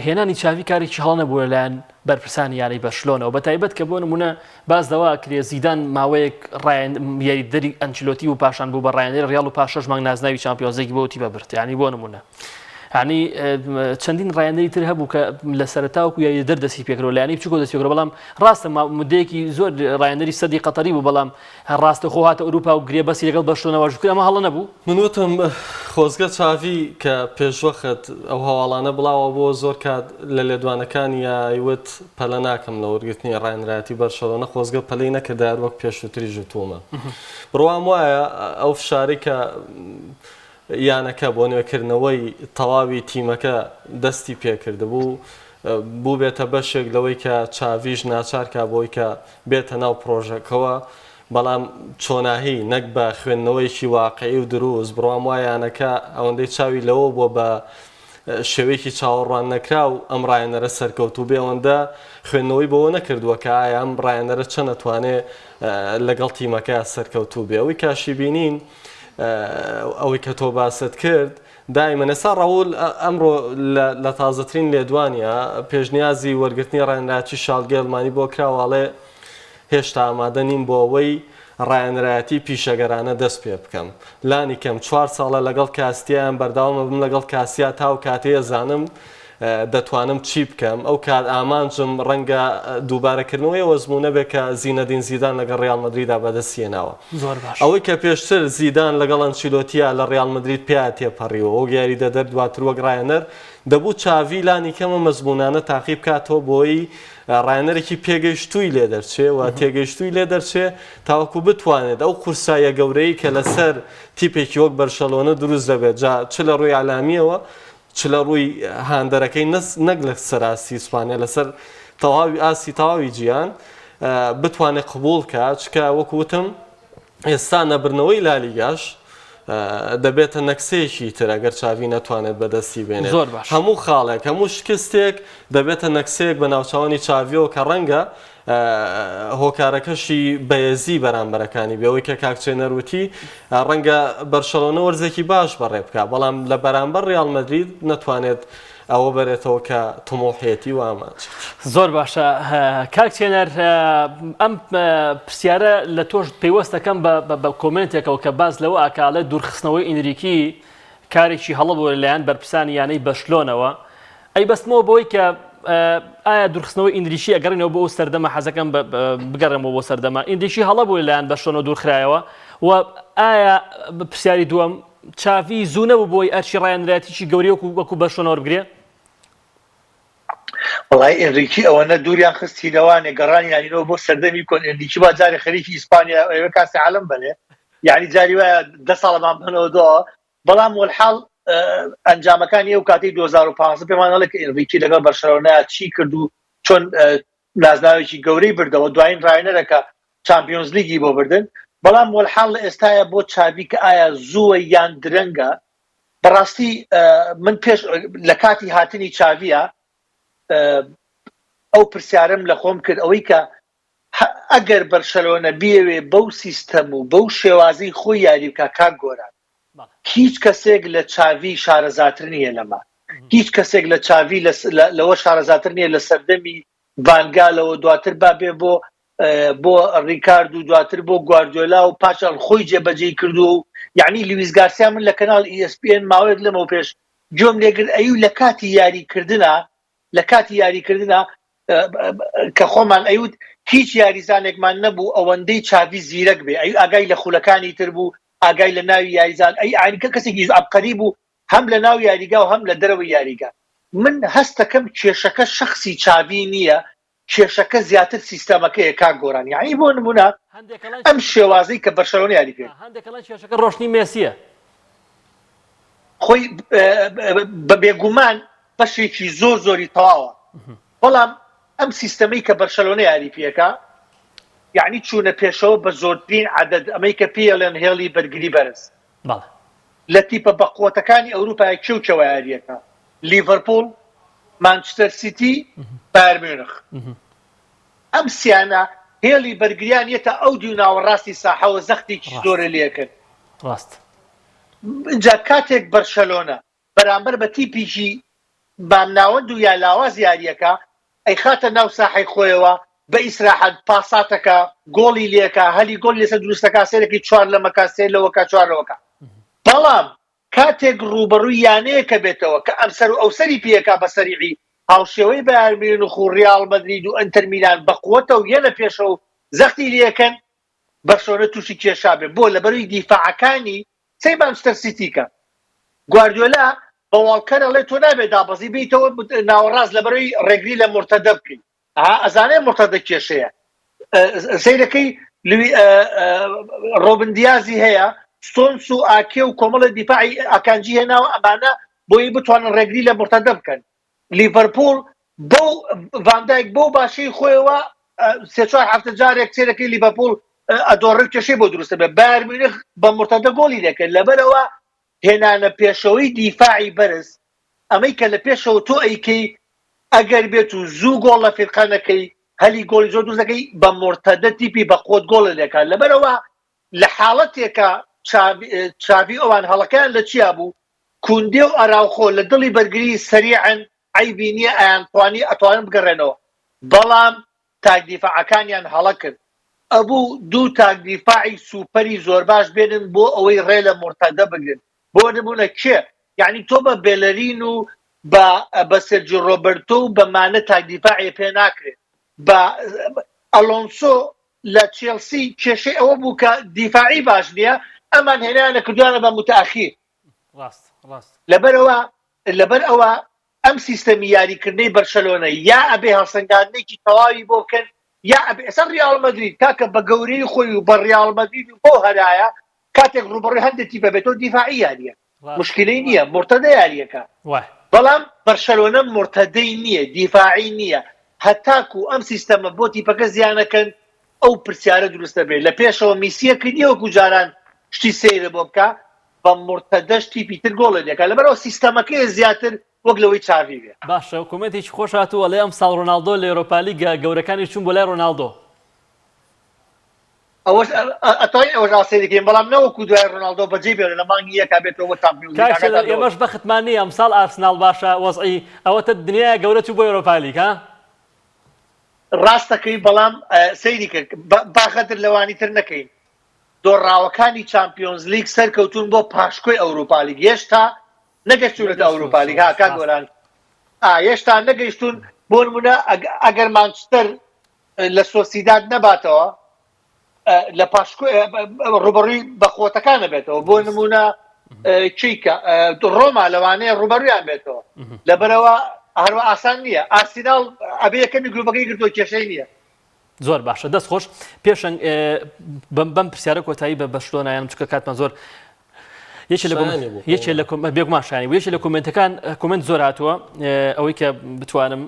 هێنانی چاوی کارێکی هەڵە نەبوو لەلایەن بەرپرسانی یانەی بەرشلۆنەوە بە تایبەت کە بۆ نمونە باس لەوە کرێ زیدان ماوەیەک ڕایەن یاریدەری ئەنچلۆتی و پاشان بوو بە ڕایەنەری ڕیاڵ و پاش شەش مانگ نازناوی چامپیۆنزلیگی بۆ تیپە برد یعنی بۆ نمونە ینی چەندین ڕایەنەری تر هەبوو کە لە سەرتاوەکو یاریدەر دەستی پێکرەوە لایانی بچووکەوە دەستی پێکرەوە بەڵام ڕاستە مدەیەکی زۆر ڕایەنەری سەدی قەتەری بوو بەڵام هەر ڕاستەوخۆ هاتە ئەوروپا و گرێبەستی لەگەڵ بەرشلۆنە واژوو کرد، ئەمە هەڵە نەبوو؟ من وتم خۆزگە چاڤی کە پێشوەخت ئەو هەواڵانە بڵاوە بۆوە زۆر کات لە لێدوانەکانیا ئەیوت پەلە ناکەم لە وەرگرتنی ڕاهێنەرایەتی بەرشەلۆنە خۆزگە پەلەی نەکردایە هەر وەک پێشووتریش وتوومە بڕوام وایە ئەو فشارەی کە یانەکە بۆ نوێکردنەوەی تەواوی تیمەکە دەستی پێکردبوو بووبێتە بەشێک لەوەی کە چاڤیش ناچار کا بۆی کە بێتە ناو پڕۆژەکەوە، بەڵام چۆناهی نەک بە خوێندنەوەیەکی واقعی و دروست، بڕوام وایە یانەکە ئەوەندەی چاوی لەوە بووە بە شێوەیەکی چاوەڕوان نەکراو ئەم ڕاهێنەرە سەرکەوتوو بێ، ئەوەندە خوێندنەوەی بەوە نەکردووە کە ئایا ئەم ڕاهێنەرە چەند ئەتوانێ لەگەڵ تیمەکە سەرکەوتوو بێ. ئەوەی کاشی بینین ئەوەی کە تۆ باست کرد، دایمەن ئێستا ڕاوول ئەمڕۆ لە تازەترین لێدوانیا پێشنیازی وەرگرتنی ڕاهێنەرایەتی شالگەی ئەڵمانی بۆ کراوە ئەڵێ هێشتا ئامادە نیم بۆ ئەوەی ڕاهێنەرایەتی پیشەگەرانە دەست پێ بکەم لانی کەم چوار ساڵە لەگەڵ کاستیایان بەردەوام ئەبم لەگەڵ کاسیا تا ئەو کاتەی ئەزانم دەتوانم چی بکەم ئەو کات ئامانجم ڕەنگە دووبارەکردنەوەی ئەو ئەزموونە بێت کە زینەدین زیدان لەگەڵ ڕیاڵ مەدریدا بەدەستی هێناوە. زۆر باش. ئەوەی کە پێشتر زیدان لەگەڵ ئەنچیلۆتیا لە ڕیاڵ مەدرید پیا تێپەڕیوە وەک یاریدەدەر دواتر وەک ڕاهێنەر، دەبوو چاڤی لانی کەم ئەم ئەزموونانە تاقی بکاتەوە بۆی ڕاهێنەرێکی پێگەیشتووی لێ دەرچێ و تێگەیشتووی لێ دەرچێ تاوەکو بتوانێت ئەو قورساییە گەورەی کە لەسەر تیپێکی وەک بەرشەلۆنە دروست دەبێت جا چ لە ڕووی ئیعلامییەوە چ لە ڕووی هاندەرەکەی نەک لەسەر ئاستی ئیسپانیا لەسەر تەواوی ئاستی تەواوی جیهان بتوانێت قبوڵ کە چکە وەکو وتم ئێستا نەبردنەوەی لالیگاش دەبێتە نەکسەیەکی تر ئەگەر چاوی نەتوانێت بەدەستی بێنێت زۆر باش هەموو خاڵێک هەموو شکستێک دەبێتە نەکسەیەک بە ناوچوانی چاویەوە کە ڕەنگە هۆکارەکەشی بەێزی بەرامبەرەکانی بێ ئەوەی کە کاک چێنەر وتی ڕەنگە بەرشەلۆنە وەرزێکی باش بەڕێ بکا بەڵام لە بەرامبەر ڕیاڵ مەدرید نەتوانێت ئەوە بەرێتەوە کە تموحیەتی و ئامانجێتی. زۆر باشە کاک چێنەر ئەم پرسیارە لە تۆش پەیوەست دەکەم بە کۆمێنتێکەوە کە باس لەوە ئەکا ئەڵێ دوورخستنەوەی ئینریکی کارێکی هەڵە بووە لەلایەن بەرپرسانی یانەی بەرشلۆنەوە ئەیبەستمەوە بەوەی کە ئایا دوورخستنەوەی ئینریکی ئەگەڕینەوە بۆ ئەو سەردەمە حەزەکەم بگەڕێمەوە بۆ سەردەمە ئینریکی هەڵە بوو لەلایەن بەرشلۆنەوە دوورخرایەوە و ئایا پرسیاری دووەم چاڤی زوو نەبوو بۆی ئەرکی ڕایەنرایەتیی گەورەی وەکو وەکو بەرشلۆنە وەربگرێ؟ وەڵای ئێنریکی ئەوەنە دووریان خستی لەوانێ گەڕانی یانینەوە بۆ سەردەمی کۆن ئێنریکی با جارێ خەریکی ئیسپانیا ئەوێ کاسی عالم بەرێ یعنی جاری وایە دە ساڵەمان بەنەوە دۆ بەڵام وەلحاڵ ئەنجامەکانی ئەو کاتەی 2015 پێمان ئەڵێ کە ئێنریکی لەگەڵ بەرشەلۆنە چی کرد و چۆن نازناوێکی گەورەی بردەوە دوایین ڕاهێنەرە کە چامپیۆنزلیگی بۆ بردن بەڵام وەلحاڵ لە ئێستاە بۆ چاوی کە ئایا زووە یان درەنگە بەڕاستی من پێش لە کاتی هاتنی چاویە ئەو پرسیارم لە خۆم کرد ئەوەی کە ئەگەر بەرشەلۆنە بیەوێ بەو سیستەم و بەو شێوازەی خۆی یاری بکا کاک گۆران هیچ کەسێک لە چاڤی شارەزاتر نییە لەمە هیچ کەسێک لە چاڤی لەوە شارەزاتر نییە لە سەردەمی ڤانگالەوە دواتر با بێ بۆ بۆ ڕیکارد و دواتر بۆ گواردیۆلا و پاشان خۆی جێبەجێی کردووە و یعنی لویس گارسیا من لە کەناڵ ESPN ماوەیەک لەمەو پێش گوێم لێگرت ئەیو لە کاتی یاریکردنا لە کاتی یاریکردنا کە خۆمان ئەیوت هیچ یاریزانێکمان نەبوو ئەوەندەی چاڤی زیرەک بێ ئەی ئاگای لە خولەکانی تر بوو ئاگای لە ناوی یاریزان ئەی ئاینکە کەسێکی عەبقەری بوو هەم لە ناو یاریگا و هەم لە دەرەوەی یاریگا من هەستەکەم کێشەکە شخصی چاڤی نییە. کێشەکە زیاتر سیستەمەکەیە کاک گۆران یانی بۆ نمونە ئەم شێوازەی کە بەرشەلۆنە یاری پێ هەندێک ئەڵێن کێشەکە ڕۆشتنی مێسیە. خۆی بە بێگومان بەشێکی زۆر زۆری تەواوە بەڵام ئەم سیستەمەی کە بەرشەلۆنە یاری پێکا یعنی چوونە پێشەوە بە زۆرترین عدد ئەمەی کە پێڵێن هێڵی بەرگری بەرز لە تیپە بەقوەتەکانی ئەوروپای کێ و کێوە یاریەکە لیڤەرپوڵ مانچستەر سیتی بایەر میونخ ئەم سیانە هێڵی بەرگریان یەتە ئەو دیو ناوەڕاستی ساحەوە زەختێکی زۆرە لێکرد ڕاست ئینجا کاتێک بەرشەلۆنە بەرامبەر بە تیپیکی مامناوەند و یا لاواز یاریەکە ئەیخاتە ناو ساحەی خۆیەوە بە ئیسراحەت پاساتەکە گۆڵی لێکا هەلی گۆڵ لەسەر دروستەکە سێرەکی چوار لەمەکە سێ لەوەکە چوار لەوەکە بەڵام کاتێک ڕووبەڕووی یانەیەکە بێتەوە کە ئەمسەر و ئەوسەری پێکا بە سەریعی هاوشێوەی بایرن میونخ و ڕیاڵ مەدرید و ئەنتەر میلان بە قوەتە و یەنە پێشەوە و زەختی لێکەن بەرشەلۆنە تووشی کێشا بێ بۆ لەبەروی دیفاعەکانی سەی مانچستەر سیتی کە گواردیۆلا بە واڵکەر ئەڵێ تۆ نابێ دابەزی بیتەوە ناوەڕاست لەبەروی ڕێگری لە مورتەدە بکەی ئەها ئەزانێ مورتەدە کێشەیە سەیرەکەی لوی ڕۆبن دیازی هەیە ستۆنس و ئاکێ و کۆمەڵی دیفاعی ئاکانجی هێناوە ئەمانە بۆی بتوانن ڕێگری لە مورتەدە بکەن لیڤەرپوڵ بەو ڤاندایک بەو باشەی خۆیەوە سێ چوار هەفتە جارێک سێرەکەی لیڤەرپوڵ ئەدۆڕێ کێشەی بۆ دروستە بێ بایرن میونخ بە مرتەدە گۆڵی لێکرد لەبەرەوە هێنانە پێشەوەی دیفاعی بەرز ئەمەی کە لە پێشەوە تۆ ئەیکەی ئەگەر بێت و زوو گۆڵ لە فیرقە نەکەی هەلی گۆڵی زۆر دروست دەکەی بە مرتەدە تیپی بە قوت گۆڵ لێکات لەبەرەوە لە حاڵەتێکە چاڤی ئەوان هەڵەکەیان لە چیا بوو کوندێ و ئەراوخۆ لە دڵی بەرگری سەریعن عەیبی نیە ئەیانتوانی ئەتوانن بگەڕێنەوە بەڵام تاک دیفاعەکانیان هەڵە کرد ئەبوو دوو تاک دیفاعی سوپەری زۆرباش بێنن بۆ ئەوەی ڕێ لە مورتەدە بگرن بۆ نمونە کێ یعنی تۆ بە بێلەرین و بە بە سێرجی ڕۆبەرتۆ و بە مانە تاک دیفاعی پێ ناکرێت بە ئەلۆنسۆ لە چێڵسی کێشەی ئەوە بوو کە دیفاعی باش نییە ئەمان هێنایانە کردویانە بە متاخیر ڕاست ڕاست. لەبەرئەوە لەبەر ئەوە ئەم سیستەمی یاریکردنەی بەرشەلۆنە یا ئەبێ هەڵسەنگاندنێکی تەواوی بۆ بکەن یا ئەبێ ئێستا ڕیاڵ مەدرید کاکە بە گەورەی خۆی و بە ڕیاڵ مەدرید و بەو هەرایە کاتێک ڕووبەڕووی هەندێک تیپە بێتەوە دیفاعی یاریە مشکلەی نییە مورتەدە یاریەکە بەڵام بەرشەلۆنە مورتەدەی نییە دیفاعی نییە هەتاکو ئەم سیستەمە بۆ تیپەکە زیانەکەن ئەو پرسیارە دروست دەبێت لە پێشەوە میسیەکە نییە وەکو جاران شتی سەیرە بۆ بکە بە مورتەدەش تیپی تر گۆڵێ لێکا لەبەرئەوە سیستەمەکەیە زیاتر وەک لەوەی چاڤی بێ. باشە کۆمێنتێکی خۆش هاتووە ئەڵێ ئەمساڵ ڕۆناڵدۆ لە یۆرۆپالیگە گەورەکانیش چوون بۆ لای ڕۆناڵدۆ. ئەوەش ئەتوانین ئەوەش ئا سەیری کەین بەڵام نەوەکو دوای ڕۆناڵدۆ بەجێی بێڵێ لە مانگی یەکا بێتەوە بۆ چامپیۆنز لیگ کاک شێلەر ئاگاتان لەوە ئێمەش بێ. بەختمان نییە ئەمساڵ ئارسناڵ باشە وەزعی ئەوەتە دنیایە گەورە چوو بۆ یۆرۆپالیگ ها. ڕاست دەکەی بەڵام سەیری کە با غەدر لەوانی تر نەکەین دۆڕاوەکانی چامپیۆنزلیگ سەرکەوتوون بۆ پاشکۆی ئەوروپالیگ هێشتا نەگەشتونەتە ئەوروپالیگ ها کاک گۆران هێشتا نەگەیشتون بۆ نمونە ئەگەر مانچستەر لە سۆسیداد نەباتەوە لە پاشکۆ ڕوبەڕووی بەخۆتەکان نەبێتەوە بۆ نمونە چیکە ڕۆما لەوانەیە ڕوبەرویان بێتەوە لەبەرەوە هەروە ئاسان نییە ئارسیناڵ ئەبێ یەکەمی گروپەکەی گرتووە کێشەی نییە زۆر باشە دەست خۆش پێشەنگ بەم پرسیارە کۆتایی بە بەشلۆنایان چکە کاتمان زۆر یەکێ لە یەکێ لە بێگومان شانی و یەکێ لە کۆمنتەکان کۆمنت زۆر هاتووە ئەوەی کە بتوانم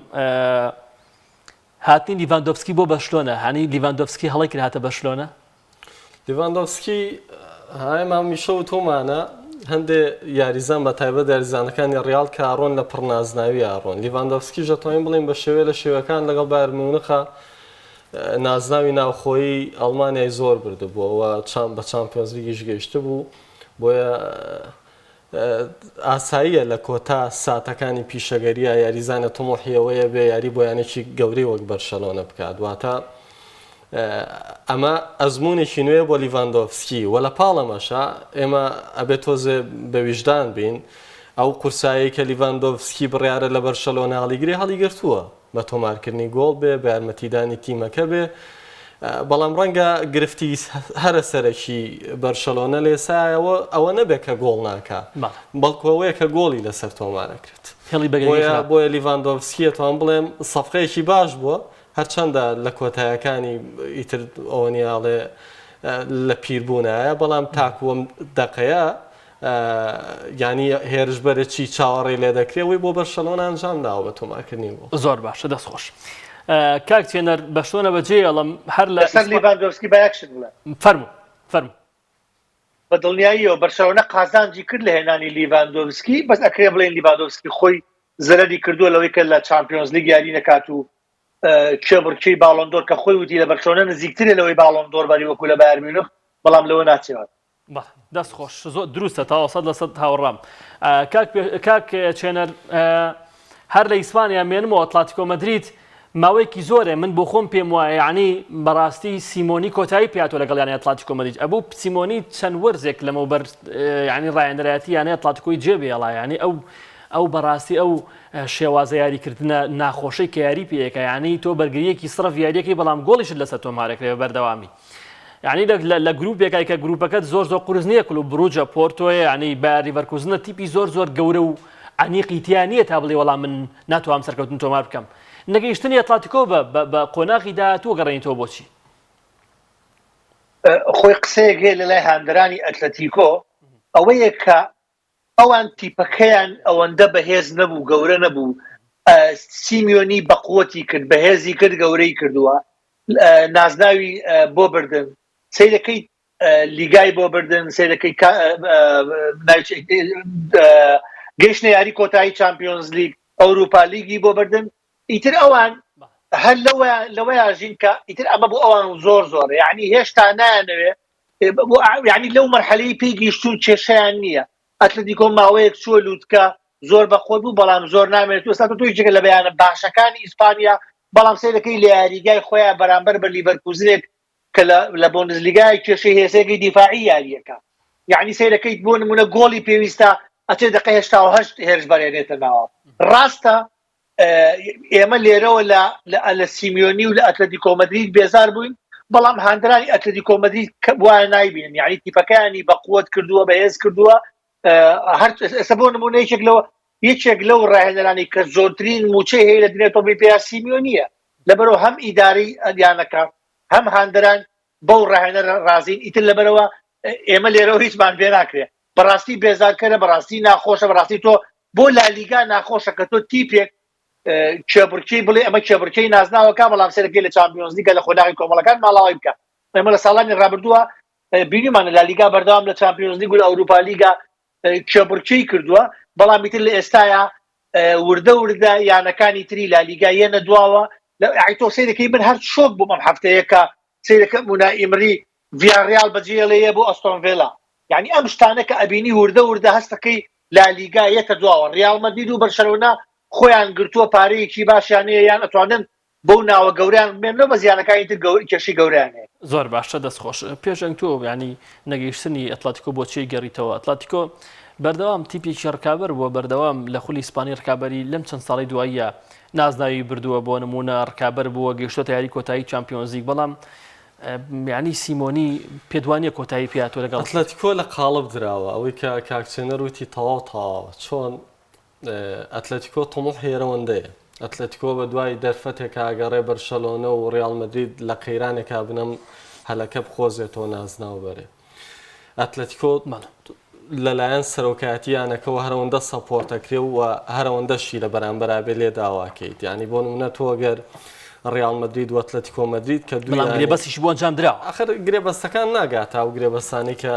هاتنی لیڤاندۆفسکی بۆ بەرشلۆنە هانی لیڤاندۆفسکی هەڵەی کرد هاتە بەرشلۆنە؟ لیڤاندۆفسکی های مامیشە و تۆمانە هەندێ یاریزان بە تایبەت یاریزانەکانی ڕیاڵ کە ئاڕۆن لە پڕنازناوی ئاڕۆن لیڤاندۆفسکی دەتوانین بڵێین بە شێوەیە لە شێوەکان لەگەڵ بایرن میونخا نازناوی ناوخۆیی ئەڵمانیای زۆر بردبووەوە چام بە چامپیۆنزلیگیش گەیشتبوو بۆیە ئاساییە لە کۆتا ساتەکانی پیشەگەرییا یاریزانە تموحی ئەوەیە بێ یاری بۆ یانەکی گەورەی وەک بەرشەلۆنە بکات واتە ئەمە ئەزمونێکی نوێ بۆ لیڤاندۆفسکی و لە پاڵ ئەمەشا ئێمە ئەبێت تۆزێ بە ویژدان بین ئەو قورسایی کە لیڤاندۆفسکی بڕیارە لە بەرشەلۆنە هەڵیگرێ هەڵیگرتووە بە تۆمارکردنی گۆڵ بێ، بە یارمەتیدانی تیمەکە بێ، بەڵام ڕەنگە گرفتی هەرە سەرەکی بەرشەلۆنە لە ئێستایەوە ئەوە نەبێ کە گۆڵ ناکا، بەڵکو ئەوەیە کە گۆڵی لەسەر تۆمارەکرێت. هێڵی بەرگری بۆیە خراپ. بۆیە لیڤاندۆڤسکی ئەتوانم بڵێم سەفقەیەکی باش بووە، هەرچەندە لە کۆتایەکانی ئیتر ئەوە نییە ئەڵێ لە پیربوونایە بەڵام تاکو ئەم دەقەیە یانی هێرشبەرێکی چاوەڕێی لێ دەکرێ ئەوەی بۆ بەرشەلۆنە ئەنجام داوە بە تۆمارکردنی گۆڵ. زۆر باشە دەست خۆش کاک چێنەر بە شۆنە بەجێ ئەڵم هەر لە لەسەر لیڤاندۆڤسکی با یەک شت بڵێم. فەرموو فەرموو. بە دڵنیاییەوە بەرشەلۆنە قازانجی کرد لە هێنانی لیڤاندۆڤسکی بەس ئەکرێ بڵێین لیڤاندۆڤسکی خۆی زەرەری کردووە لەوەی کە لە چامپیۆنزلیگ یاری نەکات و کێبڕکێی باڵۆندۆر کە خۆی وتی لە بەرشەلۆنە نزیکترە لەوەی باڵۆندۆر بەری وەکو لە بایەر میونخ بەڵام لەوە ناچێت. بەڵێ دەست خۆش زۆر دروستە تەواو 100% هاوڕام کاک کاک چێنەر هەر لە ئیسپانیا مێنمەوە ئەتلاتیکۆ مەدرید ماوەیەکی زۆرە من بۆ خۆم پێم وایە یعنی بەڕاستی سیمۆنی کۆتایی پیاتۆ لەگەڵ یانەی ئەتلاتیکۆ مەدرید ئەبوو سیمۆنی چەند وەرزێک لەمەوبەر یعنی ڕایەنەرایەتی یانەی ئەتلاتیکۆی جێ بێڵا یعنی ئەو ئەو بەڕاستی ئەو شێوازە یاریکردنە ناخۆشەی کە یاری پێیەکە یعنی تۆ بەرگریەکی سڕف یاریەکەی بەڵام گۆڵیشت لەسەر تۆمارەکرێ بەردەوامی یانی لە گروپێکای کە گروپەکەت زۆر زۆر قورس نییە کلوب بروجە پۆرتۆیە یانی بایەر لیڤەرکوزنە تیپی زۆر زۆر گەورە و عەمیقی تیا نییە تا بڵێ وەڵام من ناتوانم سەرکەوتن تۆمار بکەم نەگەیشتنی ئەتلاتیکۆ بە بە قۆناغی داهاتوو گەڕێنیتەوە بۆچی؟ خۆی قسەیەک هەیە لە لای هاندەرانی ئەتلەتیکۆ ئەوەیە کە ئەوان تیپەکەیان ئەوەندە بەهێز نەبوو گەورە نەبوو سیمیۆنی بەقوەتی کرد بەهێزی کرد گەورەی کردووە نازناوی بۆ بردن سەیرەکەی لیگای بۆ بردن سەیرەکەی گەیشتە یاری کۆتایی چمپیۆنز لیگ ئەوروپا لیگی بۆ بردن ئیتر ئەوان هەر لەوە لەوەیا ژین کە ئیتر ئەمە بۆ ئەوان زۆر زۆر یعنی هێشتا نایانەوێ یعنی لەو مەرحەلەی پێی گەیشتوون کێشەیان نییە ئەتلەتیکۆ ماوەیەک چووە لووتکە زۆر بەخۆی بوو بەڵام زۆر نامێنێت ئێستا تۆ یەکێکە لە بەیانە باشەکانی ئیسپانیا بەڵام سەیرەکەی لە یاریگای خۆیان بەرامبەر بە لیڤەرکوزنێک کە لە بۆندسلیگای کێشەی هێزێکی دیفاعی یاریەکە یعنی سەیرەکەیت بۆ نمونە گۆڵی پێویستە ئەچێ دقە 88 هێرش بەرێنێتە ناوە ڕاستە ئێمە لێرەوە لە لە سیمیۆنی و لە ئەتلەتیکۆ مەدرید بێزار بووین بەڵام هاندرانی ئەتلەتیکۆ مەدرید کە وایە نایبینن یعنی تیپەکەیانی بەقوت کردووە بەهێز کردووە هەر ئێستا بۆ نمونە یەکێک لەوە یەکێک لەو ڕاهێنەرانی کە زۆرترین موچەی هەیە لە دنیای تۆپی پێ سیمیۆنیە لەبەرەوە هەم ئیداری یانەکە هەم هاندەران بەو ڕاهێنەر ڕازین ئیتر لەبەرەوە ئێمە لێرەوە هیچمان پێ ناکرێ بەڕاستی بێزارکەرە بەڕاستی ناخۆشە بەڕاستی تۆ بۆ لالیگا ناخۆشە کە تۆ تیپێک کێبڕکێی بڵێ ئەمە کێبڕکێی نازناوەکە بەڵام سەرەکەی لە چامپیۆنزلیگە لە خۆناغی کۆمەڵەکان ماڵاوای بکە ئێمە لە ساڵانی ڕابردووە بینیمانە لالیگا بەردەوام لە چامپیۆنزلیگ و لە ئەوروپا لیگا کێبڕکێی کردووە بەڵام ئیتر لە ئێستایا وردە وردە یانەکانی تری لالیگا یەنە دواوە ئەی تۆ سەیرەکەی من هەر شۆک بووم ئەم هەفتەیە کە سەیرەکە ئونای ئیمری ڤیاڕیال بەجێڵێیە بۆ ئەستۆن ڤێلا یعنی ئەم شتانە کە ئەبینی وردە وردە هەستەکەی لالیگا یەتە دواوە ڕیاڵ مەدرید و بەرشەلۆنە خۆیان گرتووە پارەیەکی باشیان هەیە یان ئەتوانن بەو ناوە گەورەیان بمێننەوە بەس یانەکانی تر گەور کێشەی گەورەیان هەیە. زۆر باشە دەست خۆش. پێشەنگ تۆ یانی نەگەیشتنی ئەتلەتیکۆ بۆ چی گەڕیتەوە؟ ئەتلەتیکۆ بەردەوام تیپێکی ڕکابەر بووە بەردەوام لە خولی ئیسپانی ڕکابەری لەم چەند ساڵی دواییە نازناوی بردووە بۆ نمونە ڕکابەر بووە گەیشتۆتە یاری کۆتایی چامپیۆنزلیگ بەڵام یانی سیمۆنی پێت وانیە کۆتایی پێ هاتووە لەگەڵ ئەتلەتیکۆ لە قاڵب دراوە ئەوەی کە کاک چێنەر وتی تەواو تەواوە چۆن ئەتلەتیکۆ تموحی ئەوەندەیە ئەتلەتیکۆ بە دوای دەرفەتێکا ئەگەڕێ بەرشەلۆنە و ڕیاڵ مەدرید لە قەیرانێکا بنەم هەلەکە بقۆزێتەوە نازناو بەرێ ئەتلەتیکۆ لەلایەن سەرۆکایەتی یانەکەوە هەرەوەندە support ئەکرێ و هەرەوەندەشی لە بەرامبەرا بێ لێ داواکەیت یعنی بۆ نمونە تۆ گەر ڕیاڵ مەدرید و ئەتلەتیکۆ مەدرید کە دوو بەڵام گرێبەستیشی بۆ ئەنجام دراوە. ئاخر گرێبەستەکان ناگاتە ئەو گرێبەستانەی کە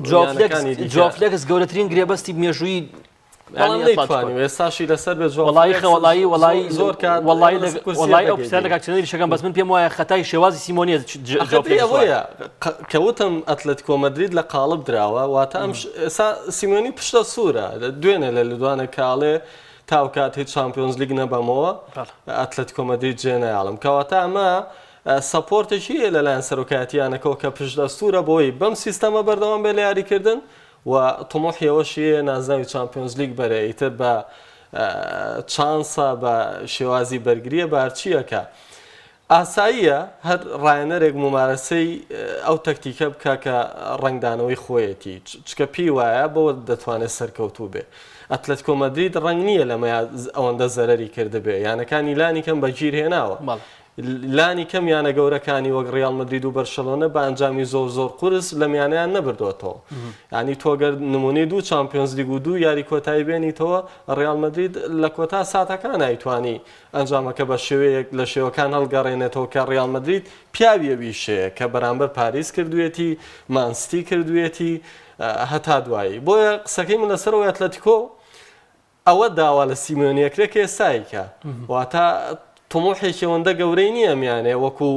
جواو فلێکس یانەکانی دیکە جواو فلێکس گەورەترین گرێبەستی مێژووی بەڵام نەیتوانی و ئێستاشی لەسەر بێ جواو وەڵایی فلێکس خە وەڵایی وەڵایی زۆر کات وەڵایی لەسەر لە کورسییە وەڵایی ئەو دەگەی پرسیارە لە کاک چێنەریش ئەکەم بەس من پێم وایە خەتای شێوازی سیمۆنیە ئەخە جواو دەی فلێکس وایە. ئەوەیە کە وتم ئەتلەتیکۆ مەدرید لە قاڵب دراوە واتە ئەم ئێستا سیمۆنی پشتە سوورە دوێنێ لە لێدوانێک کە ئەڵێ تا ئەو کاتەی چامپیۆنزلیگ نەبەمەوە ئەتلەتیکۆ مەدرید جێ نایەڵم کەواتە ئەمە support ێکی هەیە لەلایەن سەرۆکایەتی یانەکەوە کە پشتئەستوورە بۆی بەم سیستەمە بەردەوام بێ لە یاریکردن و تموحی ئەوەشی هەیە نازناوی چامپیۆنزلیگ بەرێ ئیتر بە چانسە بە شێوازی بەرگریە بە هەرچیەکە ئاساییە هەر ڕایەنەرێک مومارەسەی ئەو تەکتیکە بکا کە ڕەنگدانەوەی خۆیەتی، چکە پێی وایە بەوە دەتوانێت سەرکەوتوو بێ. ئەتلەتیکۆ مەدرید ڕەنگ نییە لەمەیا ئەوەندە زەرەری کردبێ، یانەکانی لانی کەم بەگیر هێناوە. لانی کەم یانە گەورەکانی وەک ڕیاڵ مەدرید و بەرشەلۆنە بە ئەنجامی زۆر زۆر قورس لەم یانەیان نەبردۆتەوە. یانی تۆ گەر نمونەی دوو چامپیۆنز لیگ و دوو یاری کۆتایی بێنیتەوە ڕیاڵ مەدرید لە کۆتا ساتەکان ئەیتوانی ئەنجامەکە بە شێوەیەک لە شێوەکان هەڵگەڕێنێتەوە کە ڕیاڵ مەدرید پیاوی ئەو ئیشەیە کە بەرامبەر پاریس کردوویەتی، مان ستی کردوویەتی هەتا دوایی. بۆیە قسەکەی من لەسەر ئەوەی ئەتلەتیکۆ ئەوە داوا لە سیمیۆنی ئەکرێ کە ئێستا ئەیکا واتە تموحێکی ئەوەندە گەورەی نییە ئەم یانەیە وەکو